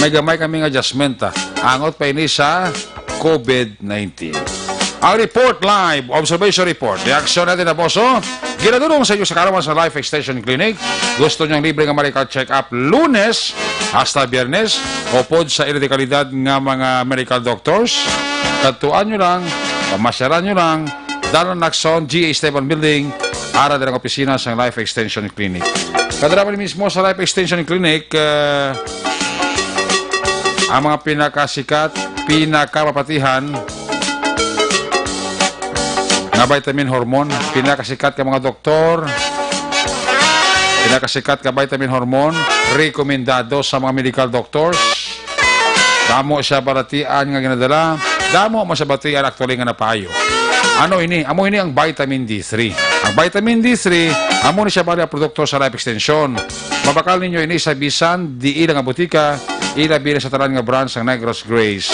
May gamay kami nga adjustment, ah. Angot pa ini sa covid nineteen. Ang report live, observation report, reaksyon natin na poso, ginadulong sa inyo sa kaarawan sa Life Extension Clinic. Gusto niyang libre nga medical check-up Lunes hasta Biyernes, upod sa ila dekalidad nga mga medical doctors. Kadtuan nyo lang, pamasyaran nyo lang, Dalan Lacson, G A Esteban Building, ara dira ang opisina sang Life Extension Clinic. Kadra man mismo sa Life Extension Clinic, eh, ang mga pinakasikat, pinakamapatihan nga vitamin hormone, pinakasikat nga mga doktor, pinakasikat nga vitamin hormone, rekomendado sa mga medical doctors. Damo siya balatian nga ginadala, damo man siya batian actually nga napayo. Ano ini? Amo ini ang vitamin D three. Ang vitamin D three, amo ni siya bali ang produkto sa Life Extension. Mabakal ninyo ini sa bisan diin nga butika, ilabi na sa tanan nga branch sang Negros Grace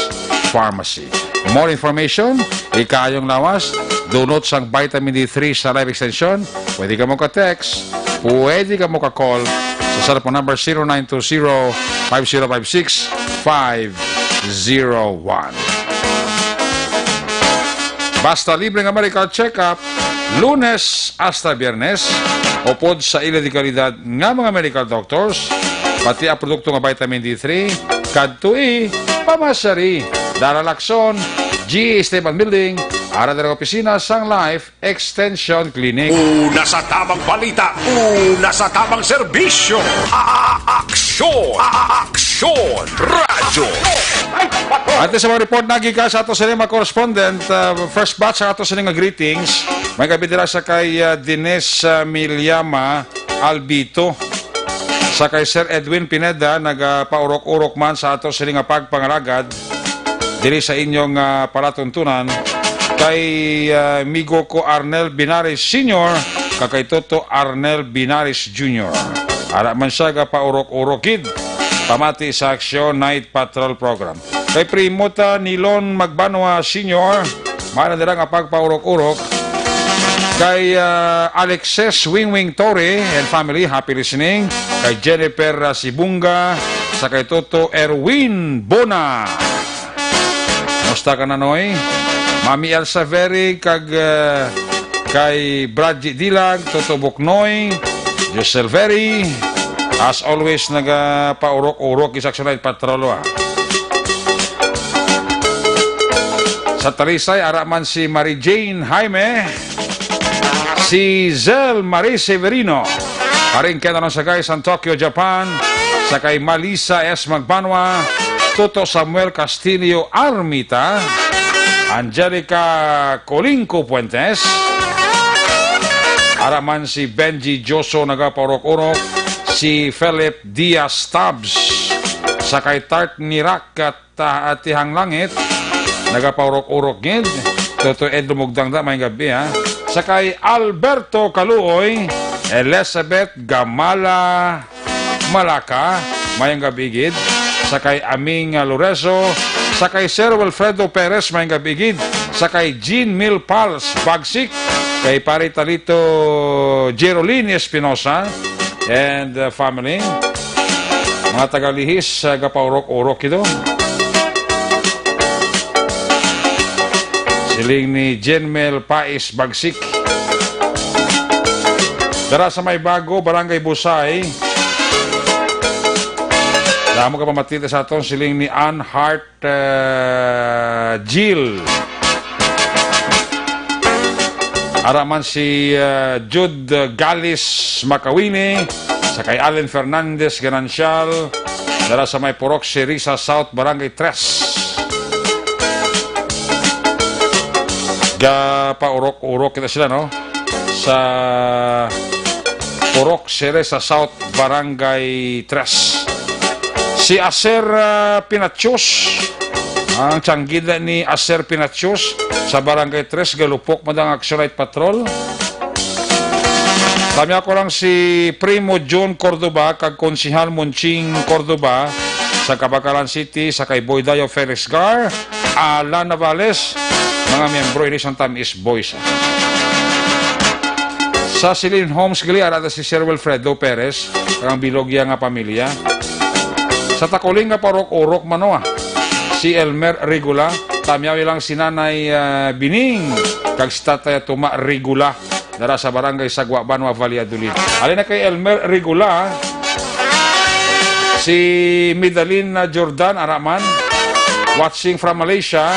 Pharmacy. More information, ikayong lawas, dunot sang vitamin D three sa Life Extension, pwede ka mo ka-text, pwede ka mo ka-call sa cellphone number zero nine two zero, five zero five six, five zero one. Basta libre nga medical check-up, Lunes hasta Biyernes, upod sa ila dekalidad nga mga medical doctors, pati ang produkto nga vitamin D three, kadtui, pamasari, Dalan Lacson, G Esteban Building, ara dira opisina sang Life Extension Clinic. Una sa tamang balita, una sa tamang serbisyo. A-, a-, aksyon, a-, a-, aksyon, radyo. At sa mga report na gikan sa ato sini mga correspondent, uh, first batch sa ato sini nga greetings, may kabidira sa kay, uh, Denise, uh, Milyama Albito, sa kay Sir Edwin Pineda, nagapaurok-urok man sa ato sini nga pagpangalagad diri sa inyong, ah, palatuntunan, kay, ah, amigo ko Arnel Binaris Senior, kag kay Toto Arnel Binaris Junior. Ara man siya gapaurok-urok gid pamati sa Aksyon Night Patrol Program. Kay Primo ta Nilon Magbanwa Senior, may na nila nga pagpaurok-urok. Kay, ah, Alexis Wingwing Torre and family, happy listening. Kay Jennifer, ah, Sibunga, sa kay Toto Erwin Bona. Musta ka, Nanoy? Mami Elsa Very, kag, ah, kay Bradji Dilag, Toto Buknoy, Josel Very. As always, nagapaurok-urok, isa sa night patrol, ah. Sa Talisay, ara man si Mary Jane Jaime, si Zel Marie Severino, Haring Ken Alonsagay, San Tokyo, Japan, sa kay Malisa S. Magbanwa, Toto Samuel Castillo Armita, Angelica Colingco Fuentes, ara man si Benji Joso nagapaurok-urok, si Philip Diaz Tabs, Sa kay Tart ni Rak at, ah, Atihang Langit, nagapaurok-urok gid. Toto Ed Lumugdang da, may gabi, ha. Sa kay Alberto Kaluoy, Elizabeth Gamala Malaka, mayang gabi gid. Sa kay Aming, ah, Lorenzo, sa kay Sir Wilfredo Perez, mayang gabi gid. Sa kay Jean Mil Pals Bagsik, kay Pare Talito Jerolyn Espinosa, and, uh, family. Mga taga Lihis, uh, gapaurok-urok ito. Siling ni Jenmel Pais Bagsik. Dara sa may Bago, Barangay Busay. Damo ka pamati sa aton, siling ni Ann Hart, uh, Jill. Ara man si, uh, Jude Galis Makawini, sa kay Allen Fernandez Ganancial, dara sa may Purok Sirisa South, Barangay Tres. Gapaurok-urok kita sila, no? Sa Purok Sirisa South, Barangay Tres. Si Aser, ah, Pinachos, ang tiyanggida ni Aser Pinachos sa Barangay Tres, galupok man ang Action Night Patrol. Tamya ko lang si Primo John Cordova kag Konsehal Monching Cordova sa Kabakalan City, sa kay Boy Dayo Felix Gar, Alan Navales, mga miyembro ini sang Tamis Boys. Sa Celine Homes gali, ara ta si Sir Wilfredo Perez, kag ang bilog iya nga pamilya. Sa Takuling nga parok-urok man, no, ah. Si Elmer Regula, tamyaw lang si Nanay, ah, Bining, kag si Tatay Tuma Regula, dara sa Barangay Sagwa, Banwa, Valladolid. Alin na kay Elmer Regula, si Midalin na Jordan, ara man, watching from Malaysia,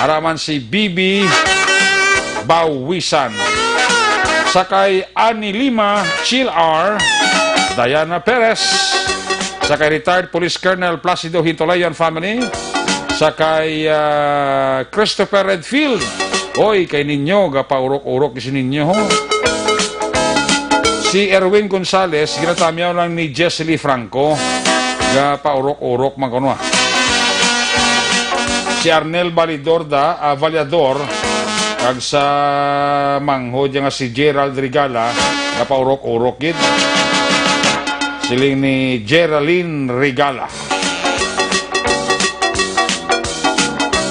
ara man si Bibi Bawisan. Sa kay Ani Lima, Chill R, Diana Perez. Sa kay retired Police Colonel Placido Hintolayan family. Sa kay, ah, Christopher Redfield. Oy, kay ninyo, gapaurok-urok si ninyo, ho. Si Erwin Gonzalez, ginatamyaw lang ni Jesly Franco. Gapaurok-urok man kuno, ah. Si Arnel Validor da, ah, Vallador, kag sa manghod nga si Gerald Regala, gapaurok-urok gid. Siling ni Geraldine Regala.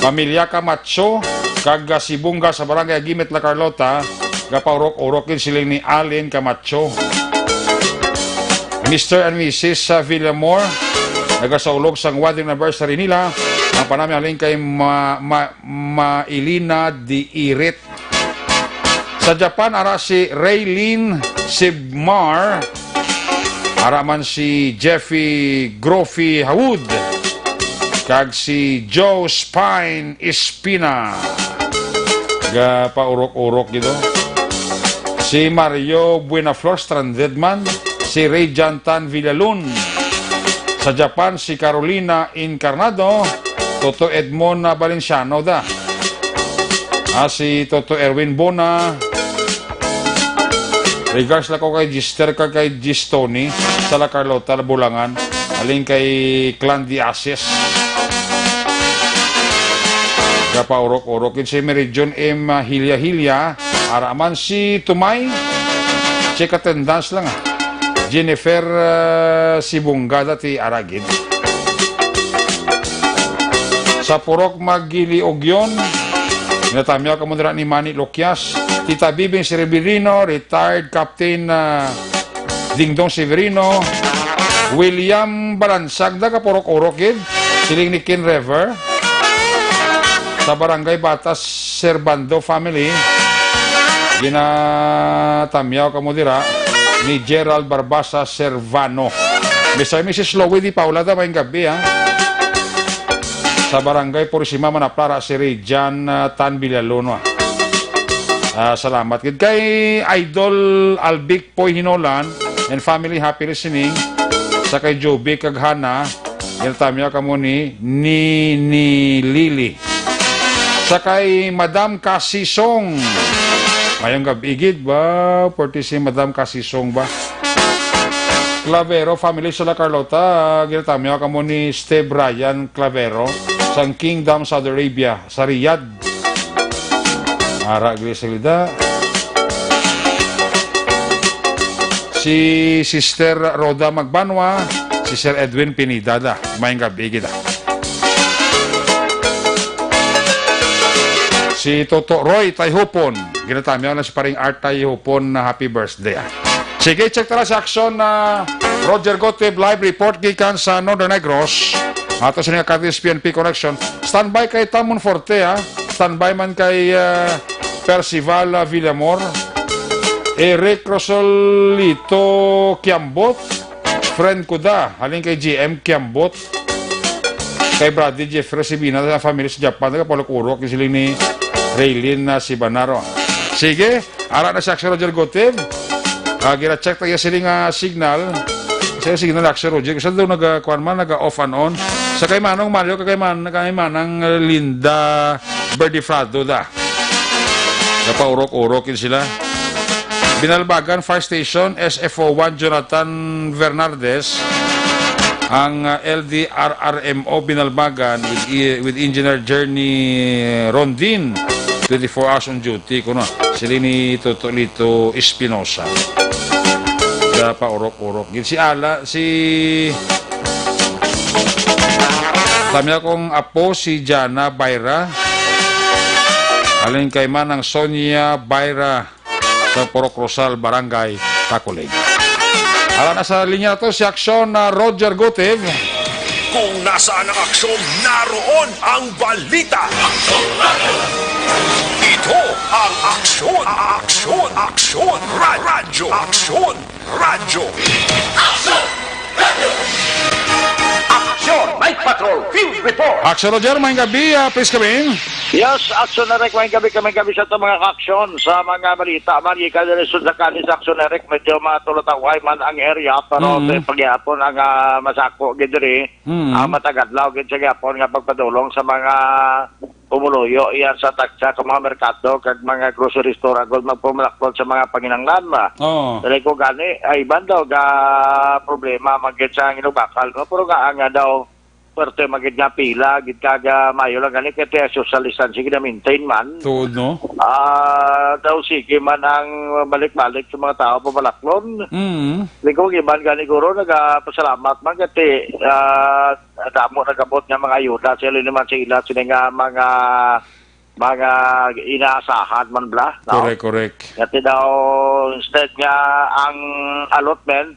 Pamilya Camacho, kag, ah, Sibunga sa Barangay Agimit, La Carlota, gapaurok-urok gid siling ni Allen Camacho. Mister and Missus sa Villamor, nagasaulog sang wedding anniversary nila. Ang panami halin kay Ma-, Ma-, Mailina Diirit. Sa Japan, ara si Raylene Sibmar, ara man si Jeffy Grofi Hawud, kag si Joe Spine Espina. Gapaurok-urok gid, oh. Si Mario Buenaflor, stranded man. Si Ray Jantan Villalon. Sa Japan, si Carolina Encarnado. Toto Edmond na Valenciano da. Ah, si Toto Erwin Bona. Regards lang ko kay Gister kag kay Gistoni sa La Carlota, Bulangan. Aling kay Clan Diases. Gapaurok-urok gid si Mary June M Hilya-Hilya. Ara man si Tumay. Check attendance lang, ah. Jennifer, ah, Sibungga dati ara gid. Sa Purok Magiliogyon, natamyaw kamo dira ni Manny Loquias, Tita Bibing Severino, retired Captain, ah, Dingdong Severino, William Balansag, nagapurok-urok gid, siling ni Ken River, sa Barangay Batas, Servando family, ginatamyaw kamo dira ni Gerald Barbasa Servano. Mister and Missus Lowy Di Paula, ta, maayong gabi, ha. Sa Barangay Purisima, Manaplara, si Rijan, ah, Tan Villalon, ah. Ah, salamat gid kay Idol Albic Poy Hinolan and family, happy listening. Sa kay Joby kag Hana, ginatamyaw kamo ni Nini Lily. Sa kay Madam Kasisong. Maayong gabi gid ba? Pwerte si Madam Kasisong ba? Clavero family sila, Carlota. Ginatamyaw kamo ni Steve Ryan Clavero sang Kingdom Saudi Arabia, sa Riyadh. Ara, Griselda. Si Sister Rhoda Magbanwa, si Sir Edwin Pinida da. Maayong gabi kita. Si Toto Roy Tayhupon. Ginatamyaw na si Paring Art Tayhupon na happy birthday, ah. Sige, check tara sa action na Roger Gotib live report gikan sa Northern Negros. Ato sa nga Cadiz P N P Connection. Standby kay Tamon Forte, ha? Standby man kay, ah, Percival, ah, Villamor. Eric Rosolito Kiambot. Friend ko da. Halin kay G M Kiambot. Kay Brady Jeffrey Sibina sa family sa Japan. Nagapalok-urok yung siling ni Raylene na si Banaro. Sige. Ara na si Action Roger Gotib. Ah, gina-check tayo sini nga signal. Sa signal, Action Roger. Kasi daw nag-, kuwan man, nag-off and on. Sa kay Manong Mario, kay Man-, kay Manang Linda Berdifrado da. Napaurok-urok yun sila. Binalbagan Fire Station, S F O one Jonathan Bernardes, ang, ah, L D R R M O Binalbagan with, i-, with Engineer Journey Rondin. Twenty-four hours on duty, kuno. Sila ni Toto Lito Espinosa. Da paurok-urok. Gid si Ala, si Tamya kong apo, si Jana Byra. Alin kay man ang Sonia Byra sa Purok Rosal, Barangay Takuling. Ala na sa linya to si Aksyon na Roger Gutib. Kung nasaan ang aksyon, naroon ang balita. Ito ang Aksyon, Aksyon, Aksyon, Ra-, Radyo, Aksyon, Radyo. Aksyon! Aksyon! Night Patrol Field Report! Aksyon, Roger, maayong gabi, ah, please come in. Yes, Aksyon na rin, maayong gabi, maayong gabi sa ato mga kaaksyon sa mga balita. Mari ka diri sa Zacales, Aksyon na rin, medyo matulataway man ang area, pero Mm. sa pagyapon ang, ah, masako gid diri, Mm. ang matagadlaw gid sa gyapon nga pagpadulong sa mga pumuluyo iya sa tagsa ka mga merkado kag mga grocery store agod magpumalaklon sa mga panginahanglan. Oo. Dali ko gani, ay, iban daw ga problema man gid sa Ginubakal, no? Pero nga, nga daw, pwerte man gid nga pila, gid kag, ah, mayo lang gani kay te social distancing na maintain man. Tuod, no? Ah, daw sige man ang balik-balik sa mga tao pumalaklon. Mm. Di ko, iban gani guro nagapasalamat man kay, ah, damo nagabot nga mga ayuda, sila naman sa ila, sila nga mga, mga inaasahan man bla, no? Correct, correct. Kati daw, instead nga ang allotment,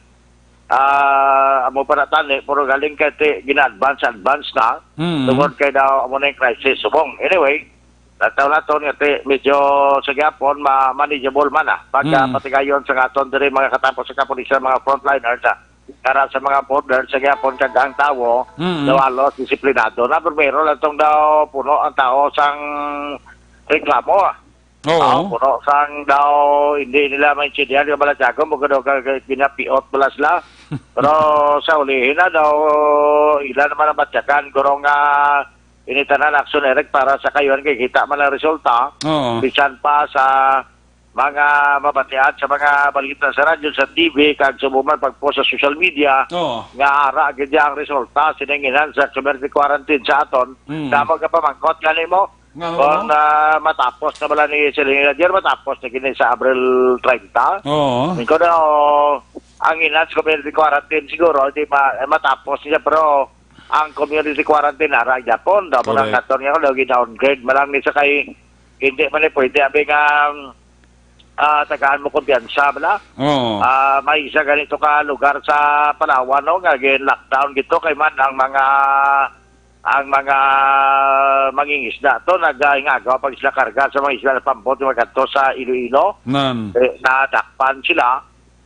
ah, amo pa na tani, pero galing kay ti, gina-advance, advance na. Mm. Tungod kay daw, amo na yung crisis. Subong. Anyway, nataw na to, nga ti, medyo sa gyapon, ma-, manageable man, ah. Pag, ah, Mm. patigayon sa aton diri, mga katapos sa kapulisan, mga frontliners, ah. Para sa mga border sa gyapon kag ang tawo Mm. daw halos disiplinado na. Primero lang tong daw puno ang tawo sang reklamo. Oo. Ah, puno sang daw hindi nila maintindihan yung balatyagon, bukod daw ka, ka, ginapiot pala sila. Pero sa ulihin na daw, ila naman ang batyagan, guro nga ini tanan action, Eric, para sa kayuhan kay kita man ang resulta. Oo. Bisan pa sa mga mabatian sa mga balita sa radyo, sa T V, kag subong man pag-post sa social media, Oo. nga ara gid ang resulta sining enhanced community quarantine sa aton. Mm. Damo ka pamangkot gani mo? Nga, Kung, oo. ah, matapos na bala ni Selena Dier, matapos na gini sa Abril treinta. Oo. Ikaw na, oh, ang enhanced community quarantine siguro, di ma-, matapos niya, pero ang community quarantine, ara gyapon, damo lang Correct. naton nga, daw gi-downgrade, malang ni sa kay, hindi man ni pwede, abi nga, ah, tagaan mo kumpiyansa, bala. Oo. Ah, may isa ganito ka lugar sa Palawan, no, nga gin-lockdown gito, kay man ang mga, ang mga mangingisda to, nag-, ah, ingagaw pag sila karga sa mga isla na pambot, nga kadto sa Iloilo. Nan. Eh, nadakpan sila.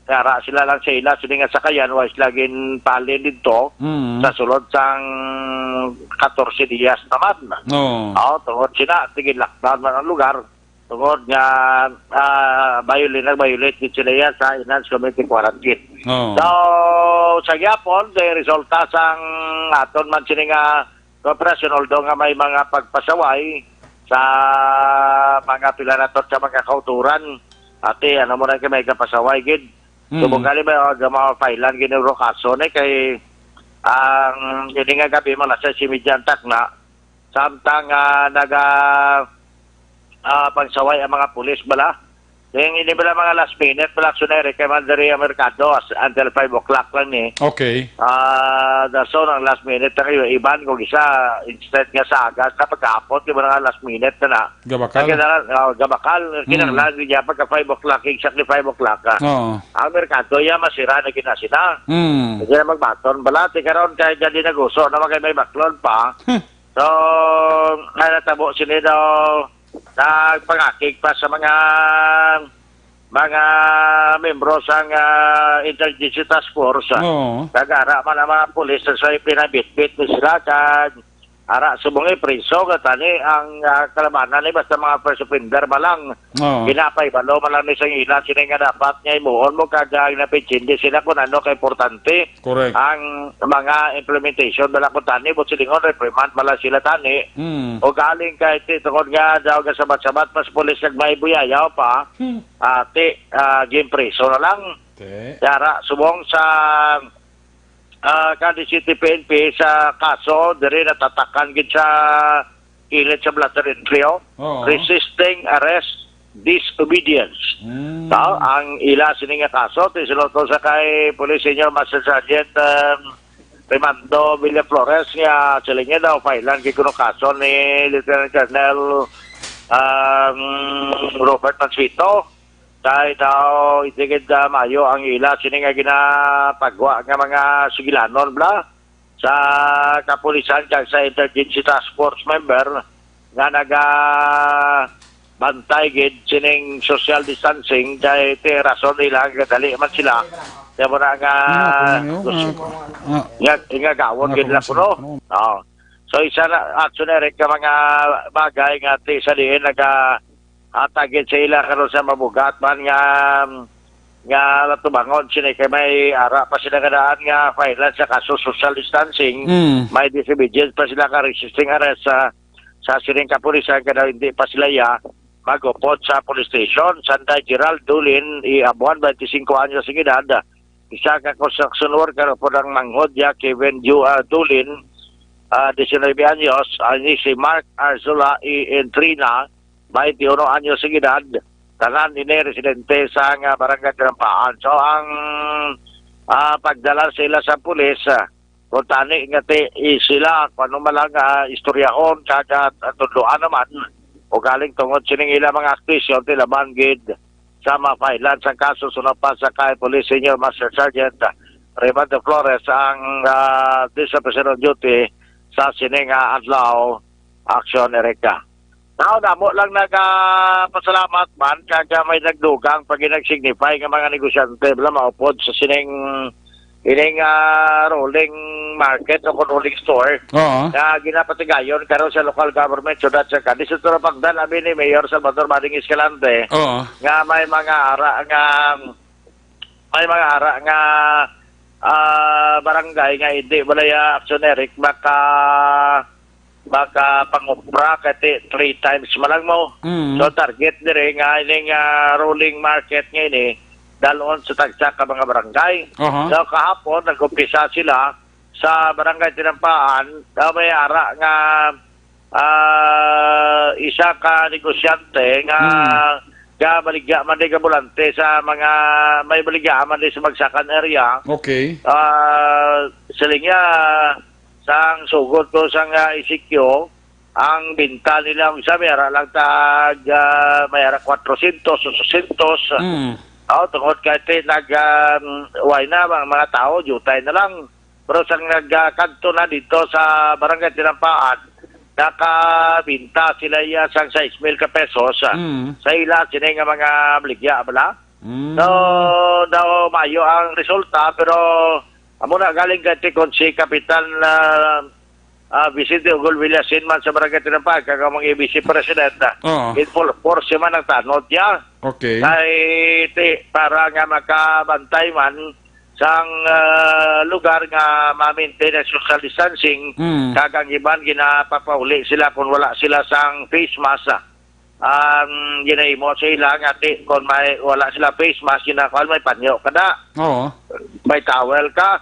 Kaya ra sila lang sa ila, sila nga sakayan, wa sila ginpalin dito Mm. sa sulod sang katorse diyas naman. Oo. Oo, tungod sila, tigil lockdown man ang lugar. Tungod nga, ah, violate, nag-violate gid sila iya sa enhanced community quarantine. Oo. So, sa gyapon, kay resulta sang aton man sini nga operasyon, although nga may mga pagpasaway sa mga pila na to sa mga kauturan, ate, ano mo na kay may kapasaway gid. Hmm. Subong gali ba, ah, ga-, mapailan gid ang kaso ni kay ang ini nga gabi mga alas sais y media ang takna. Samtang, ah, naga, ah, pangsaway ang mga pulis bala. Yung ini bala mga last minute bala, aksyon na rin kay Mandaria Mercado as, until five o'clock lang ni. Okay. Ah, dason ang last minute na kayo. Iban kung isa, instead nga sa agas na pagkahapon, di ba nga last minute na na? Gabakal? Ang kinahanglan, oh, gabakal. Kinahanglan niya pagka five o'clock, exactly five o'clock, ah. Oo. Ang merkado, iya, masira na ginasina. Hmm. Hindi na magbaton. Balati karon kay gadi naguso na magay may baklon pa. Hmm. So, ay natabo sini daw, nagpangakig pa sa mga, mga membro sang, ah, Intelligence Task Force, ah. Oo. Nagara man ang mga pulis sa pinabitbit ni sila, kag ara, subong ipriso ka tani ang, ah, kalabanan ni basta mga first offender ba lang. Oo. Ginapay balo man lang ni sang ila sini nga dapat nga imuon mo kag, ah, napitsindi sila kung ano ka importante. Correct. Ang mga implementation bala ko tani, but silingon reprimand bala sila tani. Mm. O galing kay ti tungod nga daw gasabat-sabat pas pulis nag may buyayaw pa. Hmm. Ati, ah, gimpriso na lang. Te. Yara, subong sa, ah, Cadiz City P N P sa kaso, diri natatakan gid sa kilid sa Blatter Entry, oh. Oo. Resisting arrest, disobedience. Mm. Tao, ang ila sini nga kaso, tisinuto sa kay Police Senior Master Sergeant, um, Remando Villaflores nga sila niya daw, failan kay kuno kaso ni Lieutenant Colonel, um, Robert Mansfito. Kay daw, itigid, ah, mayo ang ila sini nga ginapagwa nga mga sugilanon, bla. Sa kapulisan kag sa Intelligence Task Force member nga naga bantay gid sining social distancing kay ti rason nila nga dali man sila. Kaya mo na nga, Ah, kuno, ah, ah, nga, nga gawon nga gid lang kuno, kuno. Oo. So, isa na, action na rin ka mga bagay nga ti sa diin naga hatag gid sa ila karon sa mabugat man nga, nga natubangon sini kay may ara pa sila nga daan nga file sa kaso social distancing. Mm. May disobedience pa sila ka resisting arrest sa, sa sining kapulisan kada hindi pa sila ya magupod sa police station. Sanday Gerald Dulin, i abuan, twenty-cinco anyos ang edad, isa ka construction worker, upod ang manghod ya Kevin Ju-, ah, Dulin, ah, diecinuebe anyos, ani si Mark Arzola, i Entrina, twenty-uno anyos ang edad, tanan ini residente sa nga barangay Tinampaan. So, ang, ah, pagdala sila sa pulis, ah, kung tani nga ti, i-, sila, kung ano man lang, ah, istoryahon, kag, ah, tudloan naman, o galing tungod sining ila mga akusasyon, ti laban gid sa mapailan sang kaso, suno pa sa kay Police Senior Master Sergeant Raymond Flores ang, ah, district officer on duty sa sining, ah, adlaw, aksyon, Erica. Now, damo lang nagapasalamat man, kag may nagdugang pag nag-signify nga mga negosyante, bala, maupod sa sining, ining, ah, rolling market o kung rolling store Oo. nga ginapatigayon karon sa local government syudad sa Cadiz. Ito na pagdala abi ni Mayor Salvador Bading Escalante Oo. nga may mga ara nga may mga ara nga, ah, barangay nga hindi wala ya action, Eric, maka, maka pangupra kati three times man lang mo. Mm. So, target dire nga ining, ah, rolling market nga ini dalon sa tagsa ka mga barangay. Aha. So, kahapon nag-umpisa sila sa barangay Tinampaan, daw may ara nga, ah, isa ka negosyante nga Hmm. gabaligya man di ka bulante sa mga may baligya man di sa Bagsakan area. Okay. Ah, siling niya, sang sugod ko sang, ah, E C Q, ang binta nila ang isa may ara lang tag, ah, may ara quatrocientos, ochocientos. Hmm. Oh, tungod kay ti nag, ah, why na, mga, mga tao, jutay na lang. Pero sang nagkadto na dito sa Barangay Tinampaan, nakabinta sila iya sang sais mil ka pesos, ah, Mm. sa ila sini nga mga baligya, bala. Mm. So, daw mayo ang resulta, pero amo na galing kay kon si Kapitan, ah, ah, Vicente Ugol Villasin man sa Barangay Tinampaan, kag ang mga A B C President, ah, Oo. in full force man ang tanod niya. Okay. Kay ti-, para nga makabantay man sang, ah, lugar nga ma-maintain ang social distancing, Mm. kag ang iban ginapapauli sila kung wala sila sang face mask, ah. ang ginahimo sa ila nga ti kon may, wala sila face mask, ginakuan, may panyo ka na, Oo. may towel ka,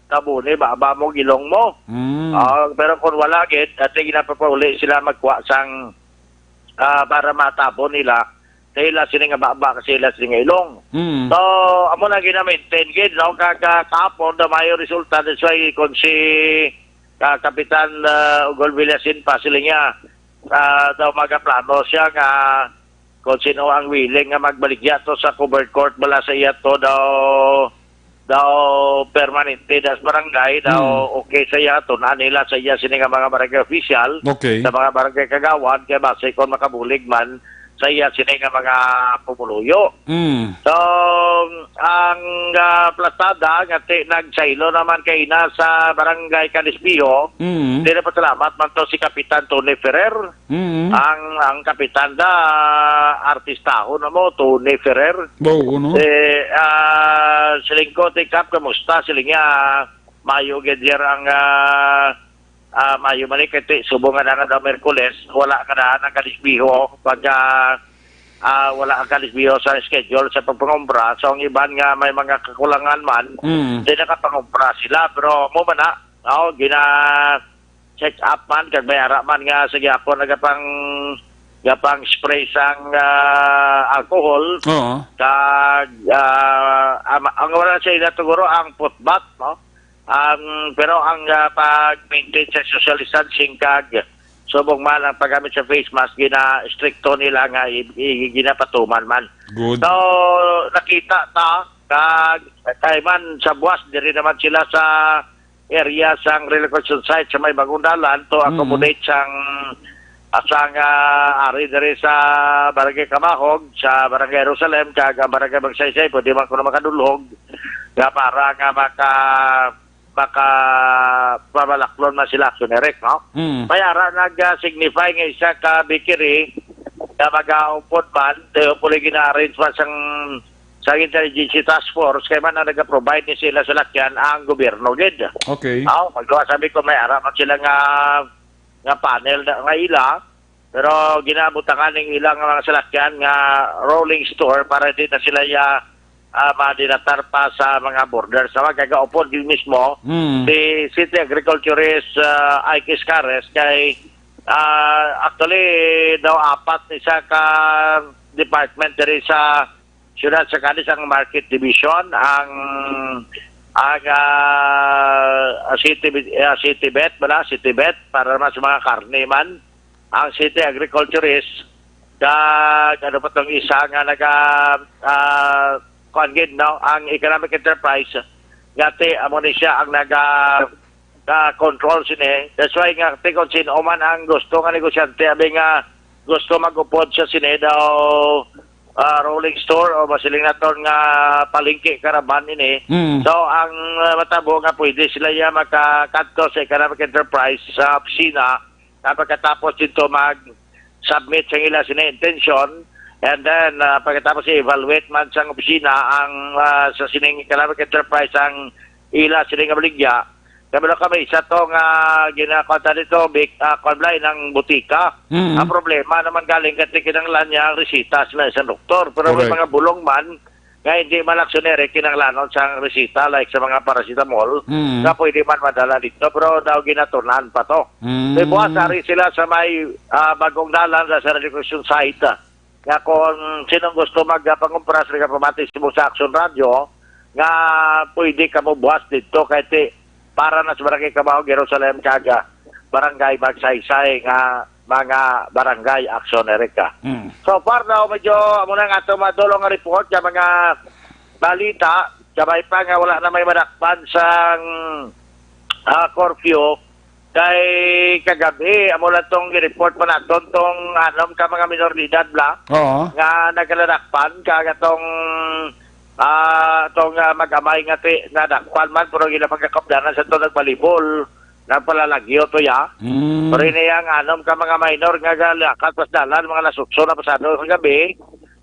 tabuni baba mo, gilong mo. Mm. Ah, pero kung wala gid, ati ginapapauli sila magkuha sang, ah, para matabon nila sa ila sini nga baba, kasi ila sini nga ilong. Mm. So, amo na gina-maintain gid, no? Kag, ah, kahapon daw mayo resulta, that's why kung si, ah, Kapitan, ah, Ugol Villasin pa sila niya, ah, daw magaplano siya nga kung sino ang willing nga magbaligya to sa covered court, bala sa iya to daw, daw permanente das barangay, daw Hmm. okay sa iya to, na nila sa iya sini nga mga barangay official, Okay. sa mga barangay kagawad, kay basi kung makabulig man sa iya sini nga mga pumuluyo. Hmm. So, ang, ah, plastada nga ti-, nagsaylo naman kay ina sa barangay Calisbiho, Hmm. di na pasalamat man to si Kapitan Tony Ferrer. Mm. Ang, ang kapitan da, artistahon na mo, Tony Ferrer. Oo, no? Eh, ah, siling ko, "Ti Kap, kamusta?" Siling niya, "Mayo gid, sir, ang, ah, ah, mayo man, eh, kay ti-, subong nga na nga daw Miyerkules, wala ka na ang Calisbiho. Pagka, ah, wala ang Calisbiho sa schedule sa pagpangumpra. So, ang iban nga may mga kakulangan man, Mm. di nakapangumpra sila." Pero mo man na, oh, gina-, check up man, kag may ara man nga sa gihapon nagapang, gapang spray sang, ah, alcohol. Oo. Kag, ah, ang, ang wala sa ila siguro ang foot bath, no? Ang, pero ang, ah, pag-maintain sa social distancing kag subong man ang paggamit sa face mask, gina-stricto nila nga i-, i-, ginapatuman man. Good. So, nakita ta, kag kay man sa buwas, diri naman sila sa area sang relocation site sa may bagong dalan to Mm. accommodate sang, ah, sang, ah, ari diri sa Barangay Kamahog, sa Barangay Jerusalem, kag ang Barangay Magsaysay, pwede man kuno makadulhog nga para nga maka-, maka-, pabalaklon man sila, Action Eric, no? Mm. May ara nag-, ah, signify nga isa ka bakery nga mag-aupod man, eh, hopefully gina-arrange man sang, sang intelligence task force, kay man ang nag-provide ni sila sa lakyan ang gobyerno gid. Okay. Aw, magluwa sabi ko, may ara man sila nga, nga panel na, nga ila, pero ginabutangan ning ila nga mga salakyan nga rolling store para di na sila ya, ah, madinatar pa sa mga borders. Sa mga gagaupod gid mismo, Mm. si City Agriculturist, ah, Ike Escares, kay, ah, actually, daw apat ni sa ka department diri sa siyudad sa Cadiz, ang Market Division, ang, ang, ah, City, ah, City Vet, bala, City Vet, para naman sa mga karne man, ang City Agriculturist, kag ano pa tong isa nga naga, ah, kuwan gid, no? Ang Economic Enterprise, nga ti, amo ni siya ang naga, ah, control sini. That's why nga, ti, kung sino man ang gusto nga negosyante, abi nga gusto mag-upod sa sini daw, ah, rolling store o masiling naton nga palengke karaban ini. Mm. So, ang, ah, matabo nga pwede sila ya makakadto sa Economic Enterprise sa opisina na pagkatapos dito mag-submit sa ila sini intention, and then, ah, pagkatapos i-evaluate man sang opisina ang, ah, sa sining Economic Enterprise ang ila sini nga baligya. Kami lang kami, isa to nga ginakuha dito, big, ah, kuwan, Blay, ng butika. Mm. Ang problema naman galing kasi kinahanglan niya ang resita sa isang doktor. Pero may Correct. mga bulong man nga hindi man actionary kinahanglanon sa resita, like sa mga paracetamol, Mm. nga pwede man madala dito. Pero daw ginatunan pa to. Mm. May buwas, ari sila sa may, ah, bagong dalan sa, sa relocation site, ah. Nga kung sinong gusto magpangumpra, sila pamati sa Action Radio, nga pwede kamo buwas dito kay ti, para na sa Barangay Kamahog, Jerusalem, kag, ah, Barangay Magsaysay nga mga barangay action, Erica. Mm. So far daw, medyo amo na nga ato madulong nga report sa mga balita, sabay pa nga wala na may madakpan sang, ah, curfew. Kay kagabi, amo lang tong report pa naton, tong anom ka mga minor de edad, bla, Oo. nga nagaladakpan, kag atong, ah, atong, ah, mag-amay nga ti-, nadakpan man, pero gila pagkakapdanan sa to nagbalibol, nagpalalagyo to ya. Mm. Pero ini ang anom ka mga minor nga galakat pas dalan, mga alas otso na pasado kagabi,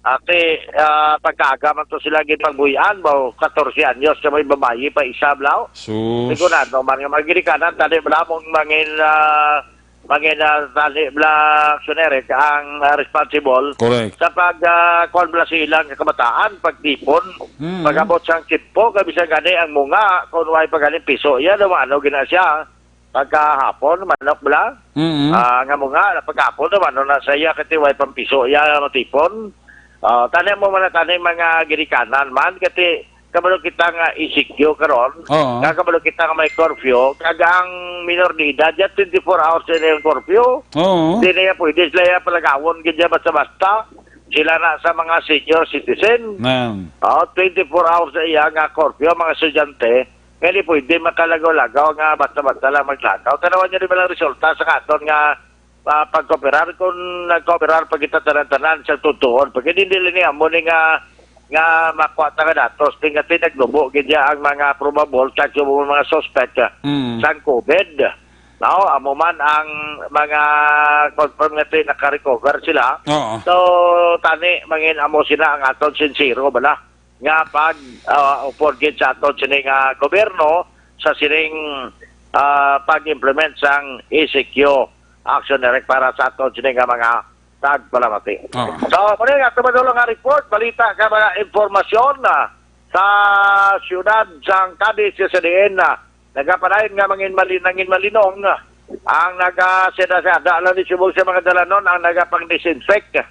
ate, ah, pagkaaga man to sila ginpagbuy-an, ba, katorse anyos ka may babayi pa isa, blaw. Sus. Sigurado man nga mga ginikanan, tani, bla, mong mangin, ah, mangin, ah, tali bala, Action Eric, ang, ah, responsible Correct. sa pag, ah, kuwan bala sa ilang kabataan, pagtipon, Mm. pag-abot sang tiyempo, kay bisan gani ang munga, kung way pa gani piso, iya daw, ano, gina siya, pagkahapon, manok bala, Mm. ah, nga munga, pagkahapon, ano na sa iya, kay way pang piso, iya, matipon. Ah, tani mo man na tani mga ginikanan man, kay kabalo kita nga E C Q karon, Oo. nga kabalo kita nga may curfew, kag ang minor de edad, ya twenty-four hours na yung curfew. Oo. Di na yan pwede sila yan palagawon gid yan basta-basta. Sila na sa mga senior citizen. Nan. Oh, twenty-four hours na iya nga curfew, mga estudyante. Nga di pwede makalagaw-lagaw nga basta-basta lang maglagaw. Tanawan niyo di ba lang resulta sa katon nga, ah, pagkooperar? Kung nagkooperar pa kita tanan-tanan sa tutuon, pag hindi nila ni amo ni nga, nga makuha ta nga datos, tingati naglubo gid ya ang mga probable kag subong mga suspect, ah, Mm. sang COVID. Now, amo man ang mga confirm nga ti-, naka-recover sila. Oo. So, tani, mangin amo sila ang aton sincero, bala, nga pag, ah, upod gid sa aton sini nga gobyerno sa sining, ah, pag-implement sang E C Q action direct para sa aton sini nga mga tagpalamati. Oo. So, muna nga, tumadulong nga report, balita ka mga impormasyon, ah, sa siyudad sang Cadiz, sa diin, ah, nagapadayon nga mangin mali-, nangin malinong, ah, ang naga-, sida-, sada lang ni subong sa mga dalanon ang nagapang-disinfect.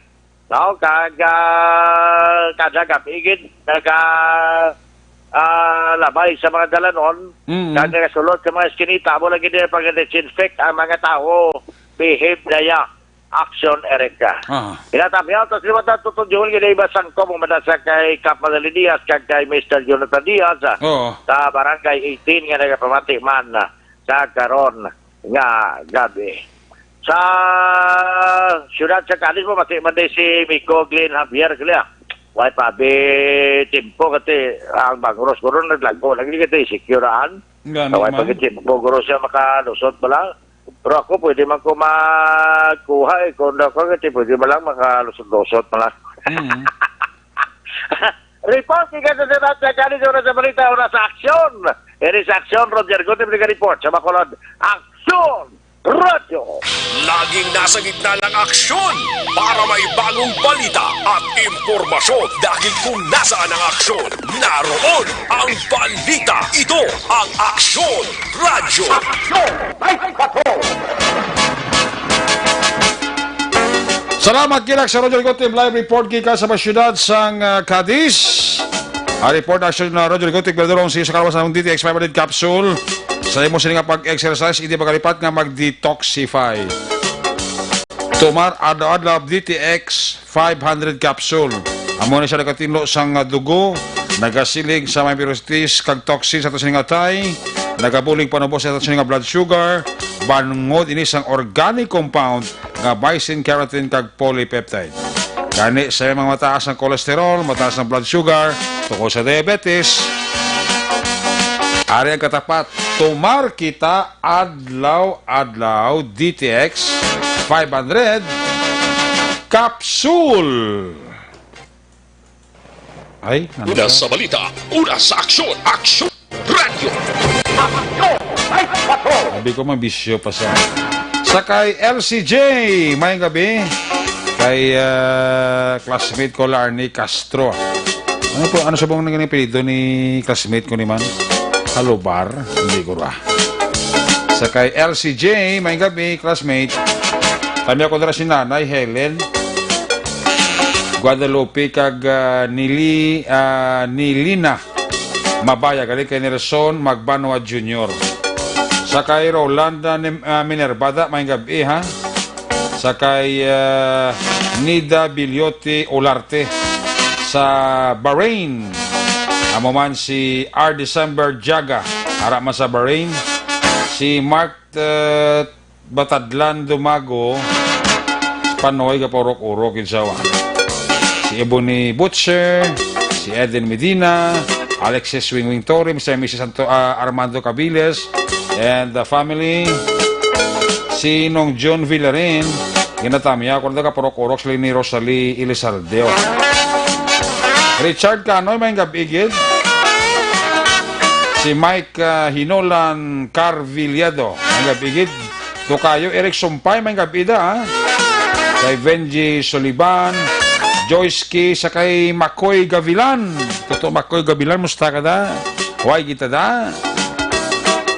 No? Kag, ah, kada gabi gid naga, ah, labay sa mga dalanon, Mm. kag nagasulod sa mga eskinita, amo lagi din pag-disinfect ang mga tawo, behave na ya. Action, Erica. Ah. Pinatamyaw, tas liwat na tutudyuhon gid iba sangko mo madasa kay Kap Madali Diaz kag kay Mister Jonathan Diaz, ah, Oo. sa Barangay eighteen nga nagapamati man, ah, sa karon nga gabi. Sa siyudad sa Cadiz mo, mati man di si Miko Glenn Javier, kaya. Way pa, abi, timpo kati, ang bangros, guro naglago, lagi kati, secure-an. Gani Kaway man. Pag timpo, guro siya makalusot bala. Pero ako, pwede man ko magkuha eh. Kung ako, kasi pwede man lang makalusot-lusot man lang. Mm. Report, ikaw sa Sebat, sa Galis, Oras sa Balita, Oras sa Aksyon. Eri sa Aksyon, Roger Gutim, nag-report sa Bacolod. Aksyon! Radyo! Laging nasa gitna ng aksyon para may bagong balita at impormasyon. Dahil kung nasaan ang aksyon, naroon ang balita. Ito ang Aksyon Radyo. Salamat, Kilak, sa Roger Gotim. Live report gikan sa mga syudad sang, ah, Cadiz. Ang report, action na Roger Gotim, pero sa kalawas ng D T X five hundred capsule. Sa imo sini nga pag-exercise, hindi magalipat nga mag-detoxify. Tumar adlaw-adlaw D T X five hundred capsule. Amo ni siya nagatinlo sang dugo, nagasiling sa mga impurities kag toxins sa ato sini nga atay, nagabulig panubo sa ato sini nga blood sugar, bangod ini sang organic compound nga bison, keratin kag polypeptide. Gani sa mga mataas ang cholesterol, mataas ang blood sugar, tungkol sa diabetes, ari ang katapat, tumar kita adlaw-adlaw D T X five hundred capsule. Ay, ano Una siya? Sa balita, una sa aksyon, Aksyon Radyo. Aksyon! Ay, patrol! Sabi ko, mabisyo pa sa. Sa kay L C J, may gabi. Kay, ah, classmate ko, Larnie Castro. Ano po, ano sa bang naging apelyido ni classmate ko ni man? Halubar? Hindi ko ra. Sa kay L C J, may gabi, classmate. Kami ako dira si Nanay Helen Guadalupe kag, ah, Nili-, ah, Nilina Mabaya, gali kay Nelson Magbanwa Junior. Sa kay Rolanda Nim-, ah, Minervada, may gabi, ha? Sa kay, ah, Nida Bilyote Olarte sa Bahrain. Amo man si R December Jaga, ara man sa Bahrain. Si Mark, ah, Batadlan Dumago, Panoy, gapaurok-urok, kinsawa. Si Ebony Butcher, si Eden Medina, Alexis Wingwing Torre, Mister and Missus Anto-, ah, Armando Cabiles, and the family. Si Nong John Villarin, ginatamya, kung nagapurok-urok sila ni Rosalie Elizalde. Richard Canoy, may gabi gid. Si Mike, ah, Hinolan Carvillado, may gabi gid. Tokayo Eric Sumpay, may gabi da, ha? Kay Benji Soliban, Joyce Key, sa kay Makoy Gavilan. Toto Makoy Gavilan, musta ka da? Huwag kita da.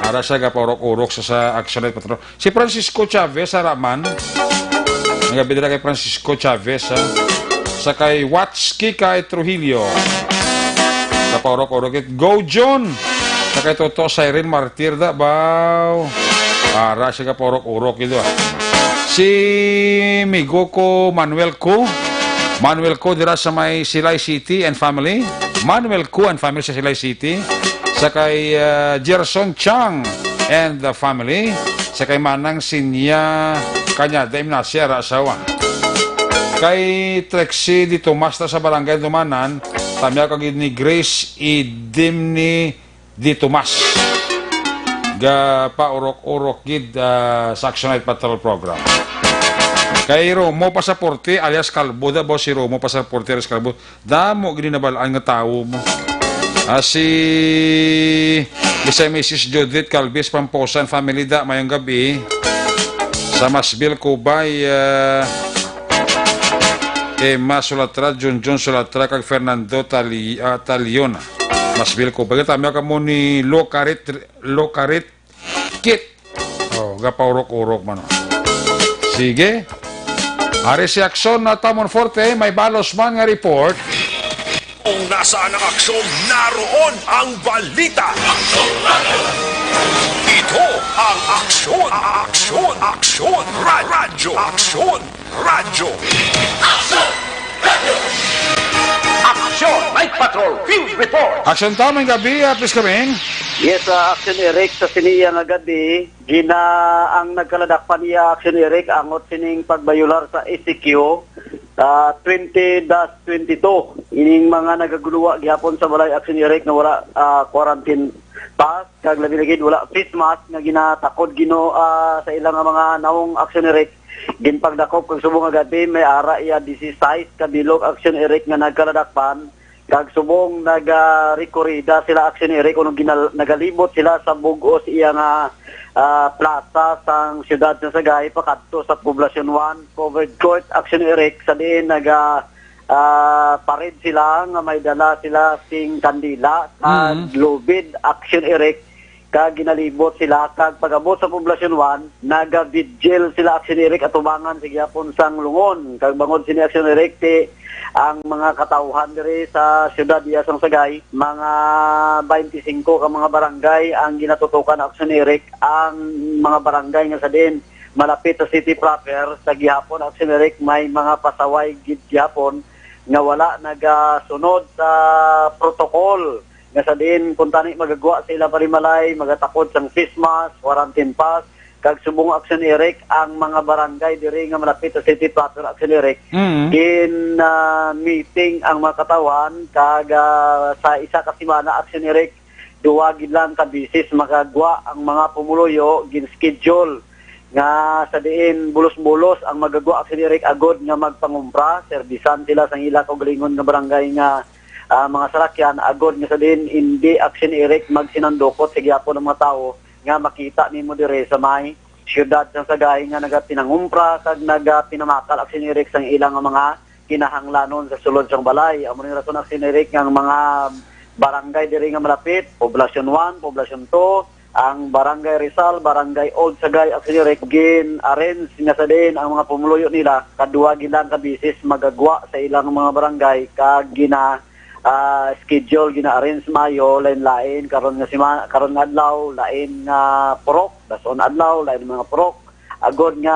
Ara sa gapaurok-urok sa, sa Action Night Patrol. Si Francisco Chavez, ara man. May gabi da kay Francisco Chavez, ha? Sa kay Watch Kikay Trujillo. Gapaurok-urok it. Go, John! Sa kay Toto Siren Martir da, baw. Ara sa gapaurok-urok ito, ah. Si migo ko Manuel Co. Manuel Co dira sa may Silay City and family. Manuel Co and family sa Silay City. Sa kay, ah, Gerson Chang and the family. Sa kay Manang Sinya Kanyada Imnasia ra asawa. Kay Trixie Di Tomas ta sa Barangay Dumanan, tamyaw kag ni Grace Idimni Di Tomas. Gapaurok-urok gid, ah, sa Action Night Patrol Program. Kay Romo Pasaporte alias Kalbo, da ba si Romo Pasaporte alias Kalbo? Damo gid nabal-an nga tawo mo. Ah, si Bisay Missus Judith Calvis Pamposan family da, mayong gabi. Sa Masbil Kubay, ah, Emma Sulatra, Junjun Sulatra, kag Fernando Tali-, ah, Talion. Masbil Kubay. Tama ka mo ni Locarit, Locarit Kit. Oh, gapaurok-urok man, oh. Sige. Ari si Aksyon na Tamon Forte, may balos man nga report. Kung nasaan ang aksyon, naroon ang balita. Ito ang Aksyon, Aksyon, Aksyon, Ra-, Radyo, Aksyon, Radyo. Aksyon, Night Patrol, Field Report. Aksyon ta, may gabi, at least kami. Yes, ah, Action Eric, sa siniya nga gabi, gina, ang nagkaladakpan niya, Action Eric, angot sining pagbayular sa E C Q, ah, twenty dash twenty-two. Ining mga nagaguluwa gihapon sa balay, Action Eric, nga wala, ah, quarantine pass, kag labi na gid wala face mask nga ginatakod Ginoo, ah, sa ilang nga mga naong, Action Eric. Ginpagdakop kag subong nga gabi, may ara iya disisais ka bilog, Action Eric, nga nagkaladakpan. Kag subong nagarekorida sila, Action Eric, kuno ginal-, nagalibot sila sa bug-os iya nga, ah, plaza sang siyudad sa Sagay pakadto sa Poblacion one covered court, Action Eric, sa diin naga, ah, parade sila nga may dala sila sing kandila kag Mm. lubid, Action Eric, kag ginalibot sila, kag pag-abot sa Poblacion one, naga-vigil sila, Action Eric, atubangan sa gihapon sang lungon. Kag bangod sini, Action Eric, ti ang mga katawhan diri sa siyudad iya sang Sagay, mga twenty-five ka mga barangay ang ginatutokan, Action Eric, ang mga barangay nga sa din malapit sa city proper. Sa gihapon, Action Eric, may mga pasaway gid gihapon nga wala nagasunod sa protocol. Nga sa diin, kung tani magagwa sa ilang panimalay, magatakod sang face mask, quarantine pass, kag subong, Action Eric, ang mga barangay diri nga malapit sa city proper, Action Eric, Mm. gin, ah, meeting ang mga katawhan, kag, ah, sa isa ka semana, Action Eric, duwa gid lang ka bisis magagwa ang mga pumuluyo, gin-schedule nga sa diin bulos-bulos ang magagwa, Action Eric, agod nga magpangumpra, serbisan sila sang ila kaugalingon nga barangay nga, ah, mga salakyan, agod nga sa diin indi, Action Eric, magsinandukot sa gihapon ang mga tawo nga makita nimo dire sa may siyudad sang Sagay nga nagapinangumpra kag nagapinamakal, Action Eric, sang ilang nga mga kinahanglanon sa sulod sang balay. Amo ni rason, Action Eric, nga ang mga barangay diri nga malapit, Poblacion one, Poblacion two, ang Barangay Rizal, Barangay Old Sagay, Action Eric, gin-arrange nga sa diin ang mga pumuluyo nila, kadwa gid lang ka bisis magagwa sa ilang mga barangay, kag gina, ah, schedule, gina-arrange maayo, lain-lain. Karon nga sima-, karon nga adlaw, lain nga purok, das-on adlaw, lain mga purok. Agod nga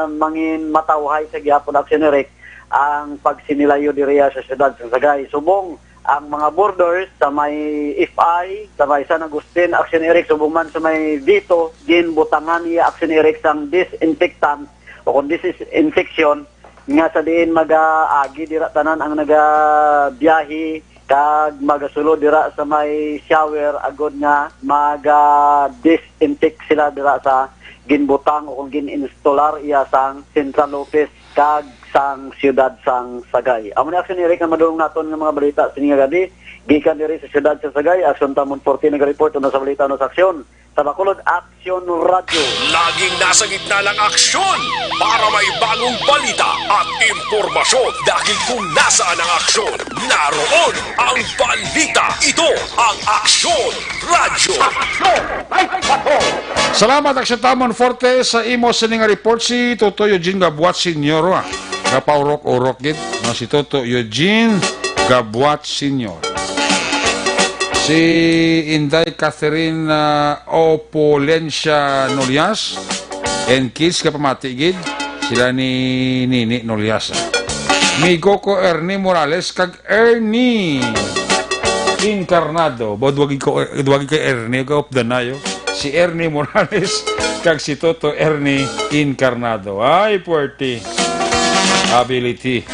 mangin matawhay sa gihapon, Action Eric, ang pagsinilayo diriya sa siyudad sa Sagay. Subong ang mga borders sa may F I, sa may San Agustin, Action Eric, subong man sa may Vito, ginbutangan iya, Action Eric, sang disinfectant o kung disinfection, nga sa diin magaagi dira tanan ang nagabiyahe kag magasulod dira sa may shower, agod nga maga-disinfect sila dira sa ginbutang o kung gin-installar iya sang central office kag sang siyudad sang Sagay. Amo ni, Action Eric, ang madulong naton nga mga balita sini nga gabi. Gikan diri sa siyudad sa Sagay, Action Tamon Forte nagareport, una sa balita, una sa aksyon. Sa Bacolod Action Radio. Laging nasa gitna ng aksyon para may bagong balita at impormasyon. Dahil kung nasaan ang aksyon, naroon ang balita. Ito ang Aksyon Radyo. Salamat, Aksyon Tamon Forte, sa imo sini nga report. Si Toto Eugene Gabuat Senior, ah. Gapaurok-urok gid, no, si Toto Eugene Gabuat Senior. Si Inday Catherine, ah, Opulencia Nolias and kids, kapamati gid sila ni Nini Nolias, ah. Migo ko Ernie Morales kag Ernie Incarnado. Ba, duwagi ko, duwagi kay Ernie, ka updan na, yo. Si Ernie Morales kag si Toto Ernie Incarnado. Ay, puwerte. Ability.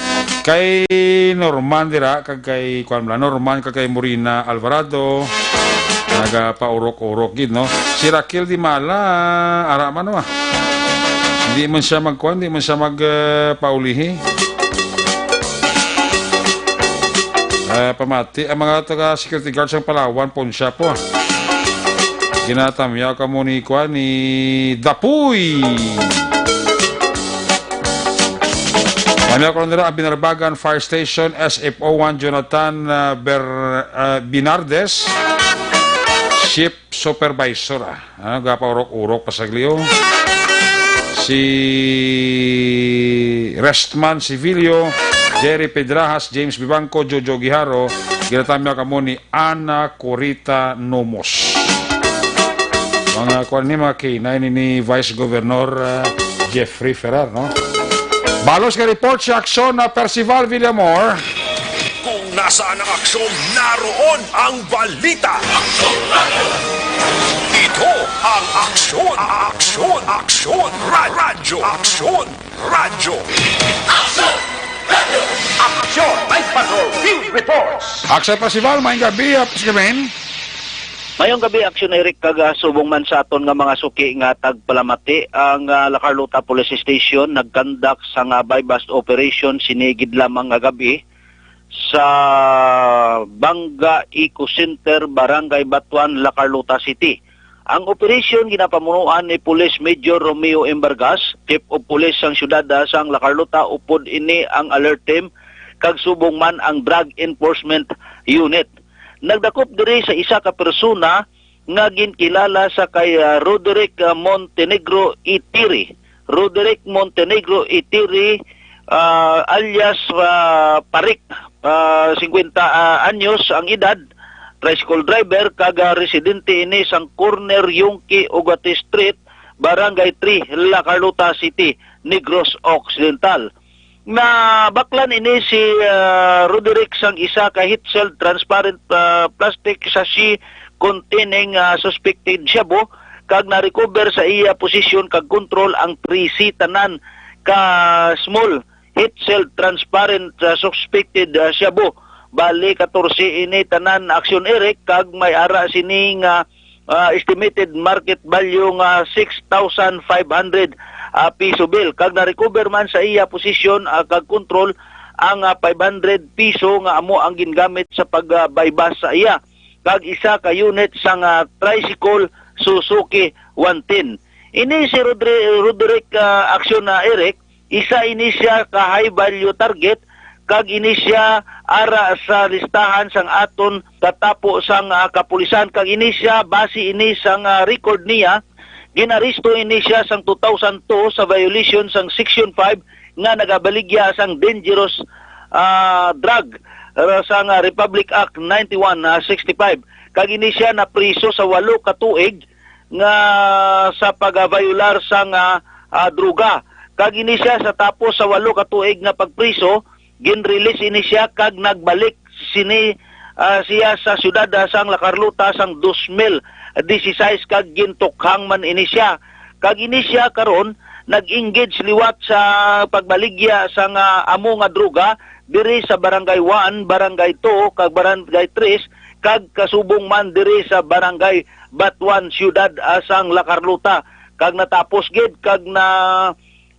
Kay Norman dira, kag kay, kuwan bala, Norman, kag kay Morina Alvarado, nagapaurok-urok gid, no? Si Raquel Dimala, ara man, wa. Hindi man siya magkuwan, hindi man siya mag, ah, paulihi. Ah, pamati, ang mga taga security guard sa Palawan, pawn siya po. Ginatamyaw kamo ni kuwan, ni Dapoy. Ano ko nila ang Binarbagan Fire Station, S F O one Jonathan, ah, Ber-, ah, Binardes, Ship Supervisor, ah. Ah, gapaurok-urok pa sagli, oh. Si Restman Civilio, Jerry Pedrajas, James Bibangco, Jojo Guijaro, ginatamyaw kamo ni Ana Corita Nomos. Mga kuwan ni, mga kinay ni, ni Vice Governor, ah, Jeffrey Ferrer, no? Balos nga report si Aksyon na Percival Villamor. Kung nasaan ang aksyon, naroon ang balita. Ito ang Aksyon, Aksyon, Aksyon, Ra-, Radyo, Aksyon, Radyo. Action! Night Patrol Field Reports. Aksyon Percival, maayong gabi, ah, Percival. Mayong gabi, Aksyon Eric, kag, ah, subong man sa aton nga mga suki nga tagpalamati, ang, ah, La Carlota Police Station nagkandak sa nga buy-bust operation sini gid lamang nga gabi sa Banga Eco Center, Barangay Batuan, La Carlota City. Ang operasyon ginapamunuan ni Police Major Romeo Embargas, Chief of Police sang siyudad, ah, sang La Carlota, upod ini ang alert team kag subong man ang Drug Enforcement Unit. Nagdakop diri sa isa ka persona nga ginkilala sa kay, ah, Roderick, ah, Montenegro Itiri. Roderick Montenegro Itiri, ah, alias, ah, Parik, ah, singkwenta, ah, anyos ang edad, tricycle driver, kag, ah, residente ini sang corner Yungki Ugarte Street, Barangay three, La Carlota City, Negros Occidental. Nabaklan ini si, ah, Roderick sang isa ka heat-sealed transparent, ah, plastic sachet containing, ah, suspected shabu, kag na-recover sa iya posisyon kag kontrol ang trese tanan ka small heat-sealed transparent, ah, suspected, ah, shabu. Bali, katorse ini tanan, Aksyon Eric, kag may ara sini nga, ah, estimated market value nga six thousand five hundred, ah, piso bill. Kag na-recover man sa iya posisyon, ah, kag kontrol ang, ah, five hundred piso nga amo ang gingamit sa pag, ah, buy-bust sa iya, kag isa ka unit sang, ah, tricycle Suzuki one ten. Ini si Rodri-, Roderick, ah, Aksyon, ah, Eric, isa ini siya ka high value target, kag ini siya ara sa listahan sang aton katapo sang, ah, kapulisan, kag ini siya base ini sang, ah, record niya, ginaresto ini siya sang two thousand two sa violation sang Section five nga nagabaligya sang dangerous, ah, drug, ah, sang, ah, Republic Act ninety-one sixty-five. Kag ini siya napriso sa walo ka tuig nga sa pagbayolar sang, ah, ah, droga. Kag ini siya sa tapos sa walo ka tuig nga pagpriso, ginrelease ini siya kag nagbalik sini, ah, siya sa siyudad, ah, sang La Carlota sang dos mil dieciséis kag gintukhang man ini siya. Kag ini siya karon nag-engage liwat sa pagbaligya sang, ah, amo nga droga diri sa Barangay one, Barangay two, kag Barangay three, kag kasubong man diri sa Barangay Batuan, siyudad, ah, sang La Carlota. Kag natapos gid kag na,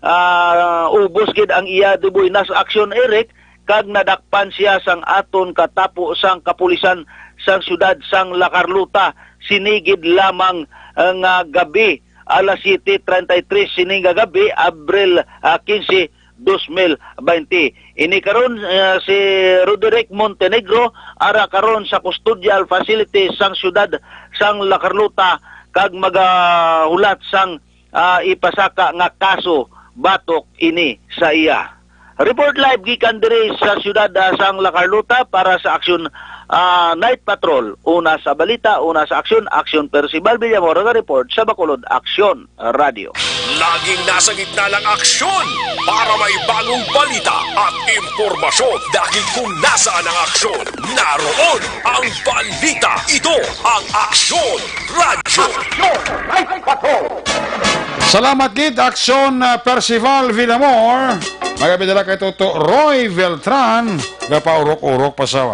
ah, ubos gid ang iya dibuinas, Aksyon Eric, kag nadakpan siya sang aton katapo sang kapulisan sang siyudad sang La Carlota sini gid lamang, ah, nga gabi, alas siete treinta y tres sini nga gabi, Abril, ah, quince, dos mil baynte. Ini karon, ah, si Roderick Montenegro ara karon sa custodial facility sang siyudad sang La Carlota kag magahulat sang, ah, ipasaka nga kaso batok ini sa iya. Report live gikan diri sa siyudad, ah, sang La Carlota para sa Aksyon, ah, Night Patrol. Una sa balita, una sa aksyon, Aksyon Percival Villamor, nag-report sa Bacolod Aksyon Radio. Laging nasa gitna ng aksyon para may bagong balita at impormasyon. Dahil kung nasaan ang aksyon, naroon ang balita. Ito ang Aksyon Radyo. Salamat gid, Aksyon, uh, Percival Villamor. Magabidala kay Toto Roy Beltran. Gapaurok-urok pa sa.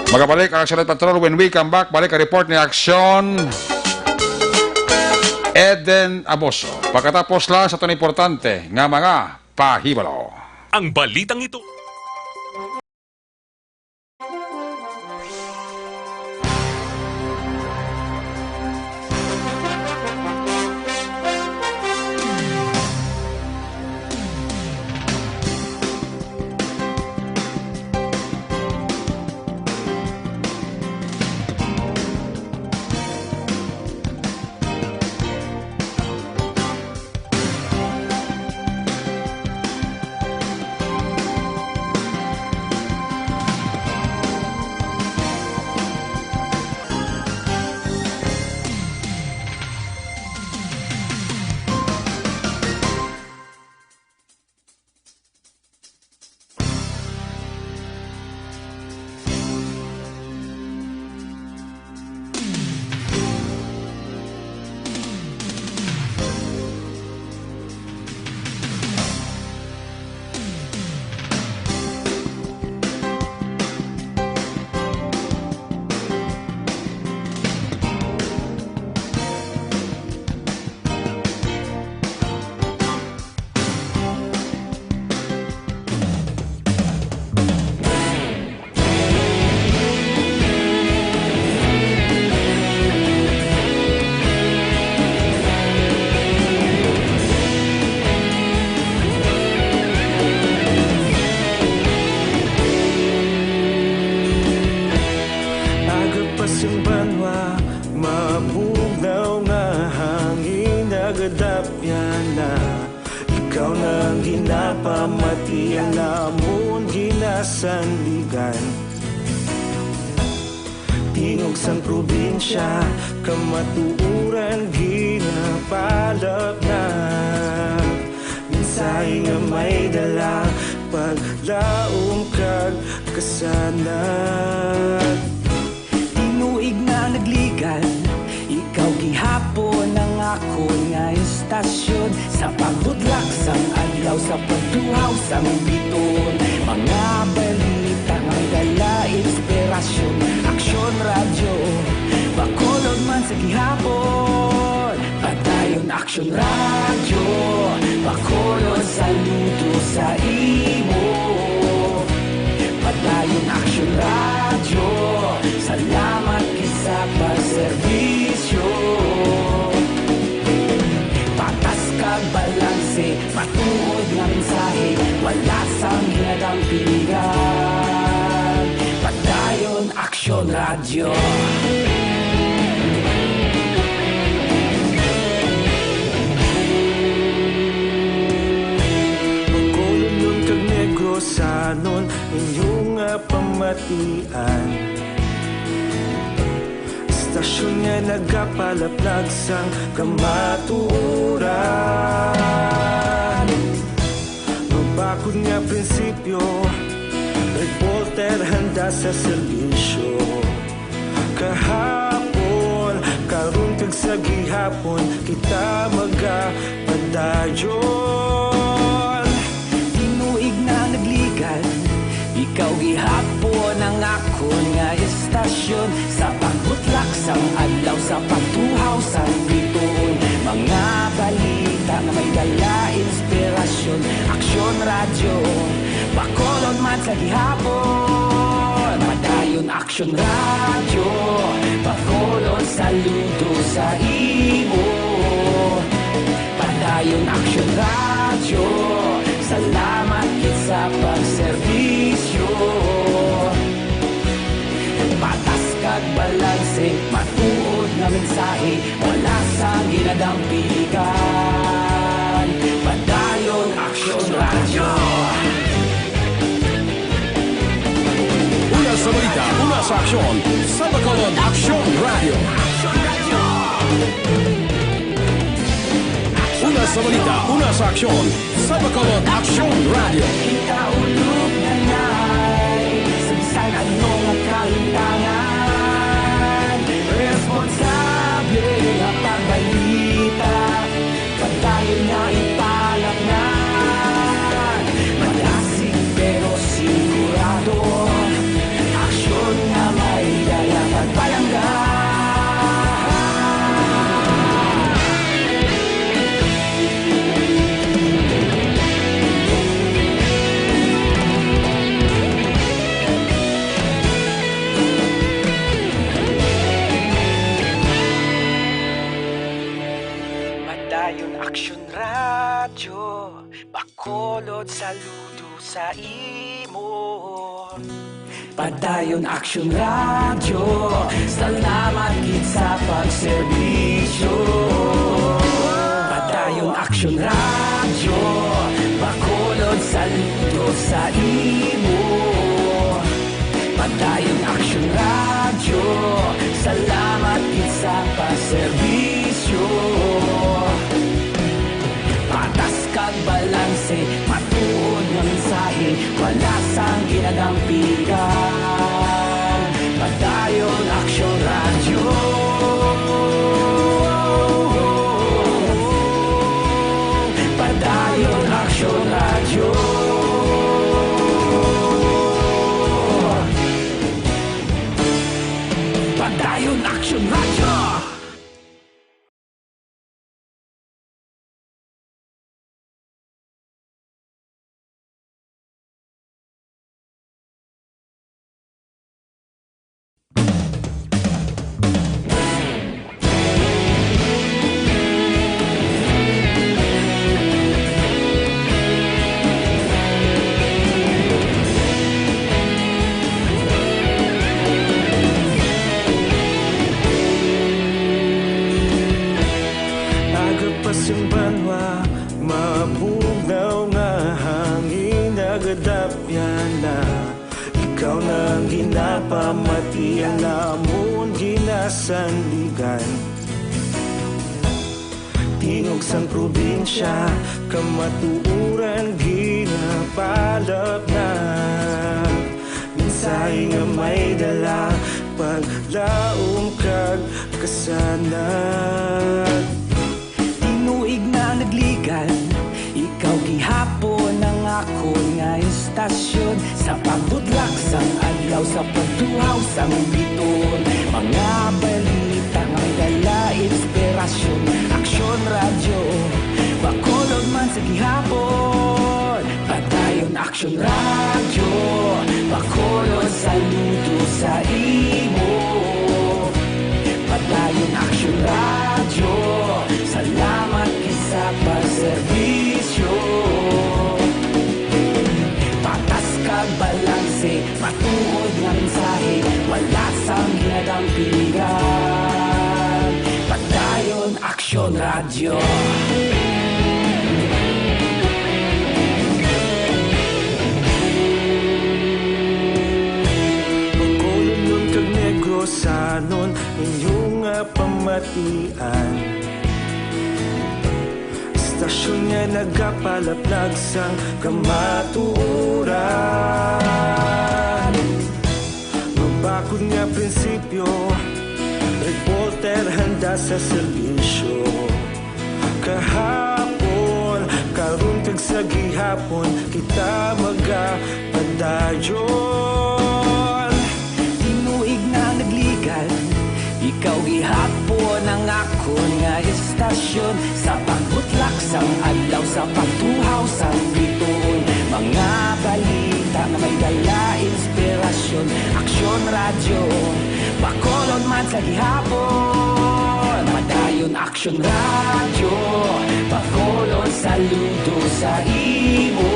Magabalik ang Aksyon Patrol when we come back. Balik ang report ni Aksyon Eden Aboso. Pagkatapos lang sa itong importante nga mga pahibalo. Ang balitang ito. Aga pa sing banwa, mabugnaw nga hangin, nagadapyan na. Ikaw na ang ginapamati, ang amon ginasandigan. Tingog sang probinsya, kamatuoran ginapalapnag. Mensahe nga may dala, paglaom kag kasanag. Tinuig na nagligad, ikaw gihapon ang akon nga istasyon. Sa pagbutlak sang adlaw, sa pagtuhaw sang bituon, mga balita nga may dala inspirasyon. Aksyon Radyo, Bacolod man sa gihapon. Padayon Aksyon Radyo, Bacolod, saludo sa imo. Padayon Aksyon Radyo, salamat gid sa pagserbisyo. Patas kag balanse, matuod nga mensahe, wala sang ginadampingan. Padayon Aksyon Radyo. Bacolodnon kag Negrosanon, inyo nga pamatian. Istasyon nga nagapalaplag sang kamatuoran. Mabakod nga prinsipyo, reporter handa sa serbisyo. Kahapon, karon kag sa gihapon, kita magapadayon. Tinuig na nagligad, ikaw gihapon ang akon nga istasyon. Sa pagbutlak sang adlaw, sa pagtuhaw sang bituon, mga balita nga may dala inspirasyon. Aksyon Radyo, Bacolod Sa gihapon, Padayon Aksyon Radyo, Bacolod, saludo sa imo. Padayon Aksyon Radyo, salamat gid sa pagserbisyo. Patas kag balanse, matuod nga mensahe, wala sang ginadampigan. Padayon Aksyon Radyo. Una sa balita, una sa aksyon, sa Bacolod Aksyon Radyo. Una sa balita, una sa aksyon, sa Bacolod Aksyon Radyo. Kita ulog na nay, sa bisan ano nga kalintangan, responsable nga pagbalita, padayon nga ipalatnan. Madasig pero sigurado, aksyon nga may dala pagpalangga. Padayon Aksyon Radyo, Bacolod, saludo sa imo. Padayon Aksyon Radyo, salamat gid sa pagserbisyo. Padayon Aksyon Radyo, Bacolod, saludo sa imo. Padayon Aksyon Radyo, salamat gid sa pagserbisyo. Patas kag balanse, matuod nga mensahe, wala sang ginadampigan. Padayon Aksyon Radyo. Padayon Aksyon Radyo. Padayon Aksyon Radyo. Aga pa sing banwa, mabugnaw nga hangin nagadapyan na. Ikaw na ang ginapamatian namon ginasandigan. Tingog sang probinsya, kamatuoran ginapalapnag. Mensahe nga may dala, paglaom kag kasanag. Tinuig na nagligan, ikaw gihapon ang akon nga estasyon. Sa pagbutlak sang adlaw, sa pagtuhaw sang biton, mga balita nga may dala inspirasyon. Aksyon Radyo, Bacolod man sa gihapon. Padayon Aksyon Radyo, Bacolod, saludo sa imo. Padayon Aksyon Radyo, salamat gid sa pagserbisyo. Patas kag balanse, matuod nga mensahe, wala sang ginadampigan. Padayon Aksyon Radyo. Bacolodnon kag Negrosanon, inyo nga pamatian. Estasyon nga nagapalaplag sang kamatuoran. Mabakod nga prinsipyo, reporter handa sa serbisyo. Kahapon, karon kag sa gihapon, kita magapadayon. Tinuig na nagligan, ikaw gihapon ang akon nga estasyon. Sa pagbutlak sang adlaw, sa pagtuhaw sang bituon, mga balita nga may Dala inspirasyon, Aksyon Radyo, Bacolod man sa gihapon. Padayon Aksyon Radyo, Bacolod saludo sa imo.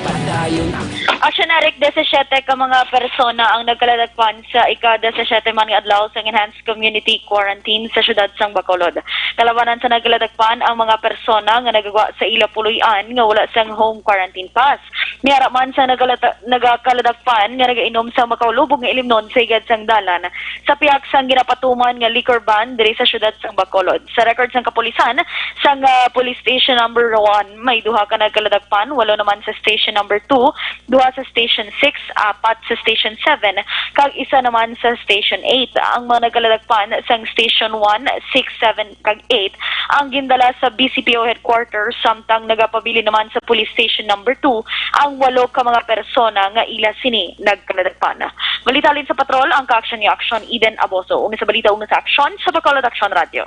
Padayon Aksyon. Aksyon Eric, disisiete ka mga persona ang nagkaladakpan sa ika-disisiete man nga adlaw sang enhanced community quarantine sa siyudad sang Bacolod. Kalabanan sa nagkaladakpan ang mga persona nga nagagwa sa ila puloy-an nga wala sang home quarantine pass. Niara man sa nagalata-, nagakaladakpan nga nagainom sa makaulubog nga ilimnon sa higad sang dalan sa pihak sang ginapatuman nga liquor ban diri sa siyudad sang Bacolod. Sa record sang kapulisan sang, ah, Police Station Number One, may duha ka nagkaladakpan, walo naman sa Station Number Two, duha sa Station Six, apat sa Station Seven, kag isa naman sa Station Eight. Ang mga nagkaladakpan sang Station One, Six, Seven, kag Eight ang gindala sa B C P O headquarters, samtang nagapabilin naman sa Police Station Number Two ang walo ka mga persona nga ila sini nagkaladakpan. Balita halin sa patrol, ang kaaksyon ni Aksyon Eden Aboso. Una sa balita, una sa aksyon, sa Bacolod Aksyon Radyo.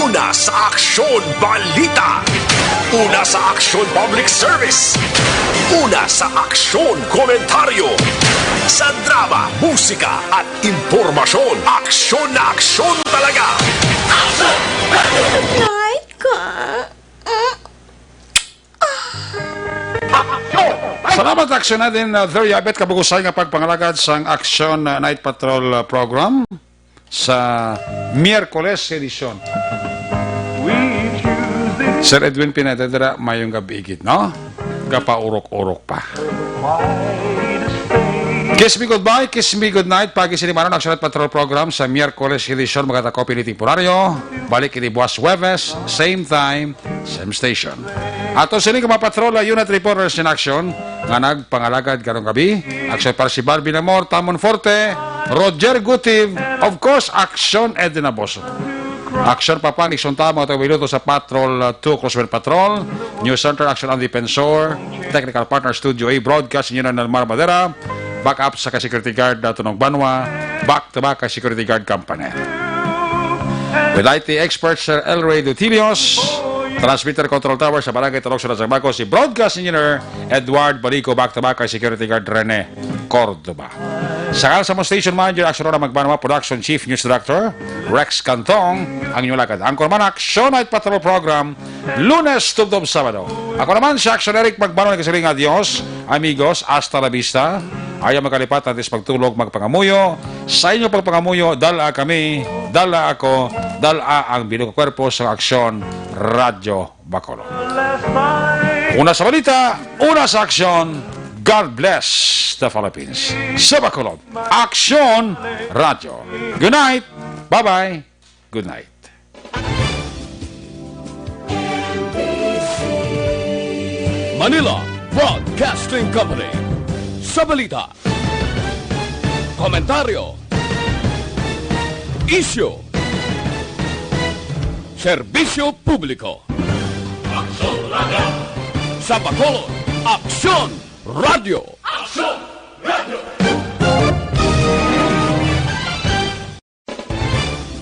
Una sa aksyon, balita. Una sa aksyon, public service. Una sa aksyon, komentaryo. Sa drama, musika, at impormasyon, aksyon na aksyon talaga. Night ka. Salamat, Aksyon Eden. Uh, there you have it, kabug-osan nga pagpangalagad sang Aksyon, uh, Night Patrol, uh, program sa Miyerkules edisyon. Sir Edwin Pineda dira, mayong gabi gid, no? Gapaurok-urok pa. Kiss me goodbye, kiss me goodnight. Pagi sini maron ang Aksyon Night Patrol program sa Miyerkules edisyon, magkatakob ini temporaryo. Balik ini buwas Huwebes, same time, same station. Ato sini ka mga patrol, uh, unit reporters in action nga nagpangalagad karong gabi. Aksyon para si Barbie Namor, Tamon Forte, Roger Gutiv, of course, Aksyon Eden Aboso. Aksyon Papa, Nixon Tamo, taga-piloto sa Patrol, uh, two Crosswind Patrol, News Center, Aksyon ang Defensor, Technical Partner, Studio A, Broadcast Engineer Nelmar Madera, backup sa kay Security Guard, uh, Tunong Banwa, back to back kay Security Guard Company. With I T expert, Sir El Rey Dutilios, transmitter control tower sa Barangay Talok, Sula, Zagbaco, si Broadcast Engineer Edward Balico, back to back kay Security Guard Rene Cordoba. Sa ngalan sa among station manager, Aksyon Rona Magbanwa, production chief, news director, Rex Cantong, ang inyong lagad. Ang kurman, Aksyon Night Patrol Program, Lunes tubtob Sabado. Ako naman si Aksyon Eric Magbanwa, nagasiling nga, "Adios, amigos, hasta la vista." Ayaw magkalipat, antes magtulog, magpangamuyo. Sa inyo pagpangamuyo, dala kami, dala ako, dala ang bilog nga kwerpo sa Aksyon Radyo Bacolod. Una sa balita, una sa aksyon, God bless the Philippines. Sa Bacolod, Aksyon Radyo. Good night. Bye-bye. Good night. Manila Broadcasting Company. Sa balita, komentaryo, isyu, serbisyo publiko. Aksyon Radyo. Sa Bacolod, Aksyon Radyo. Aksyon!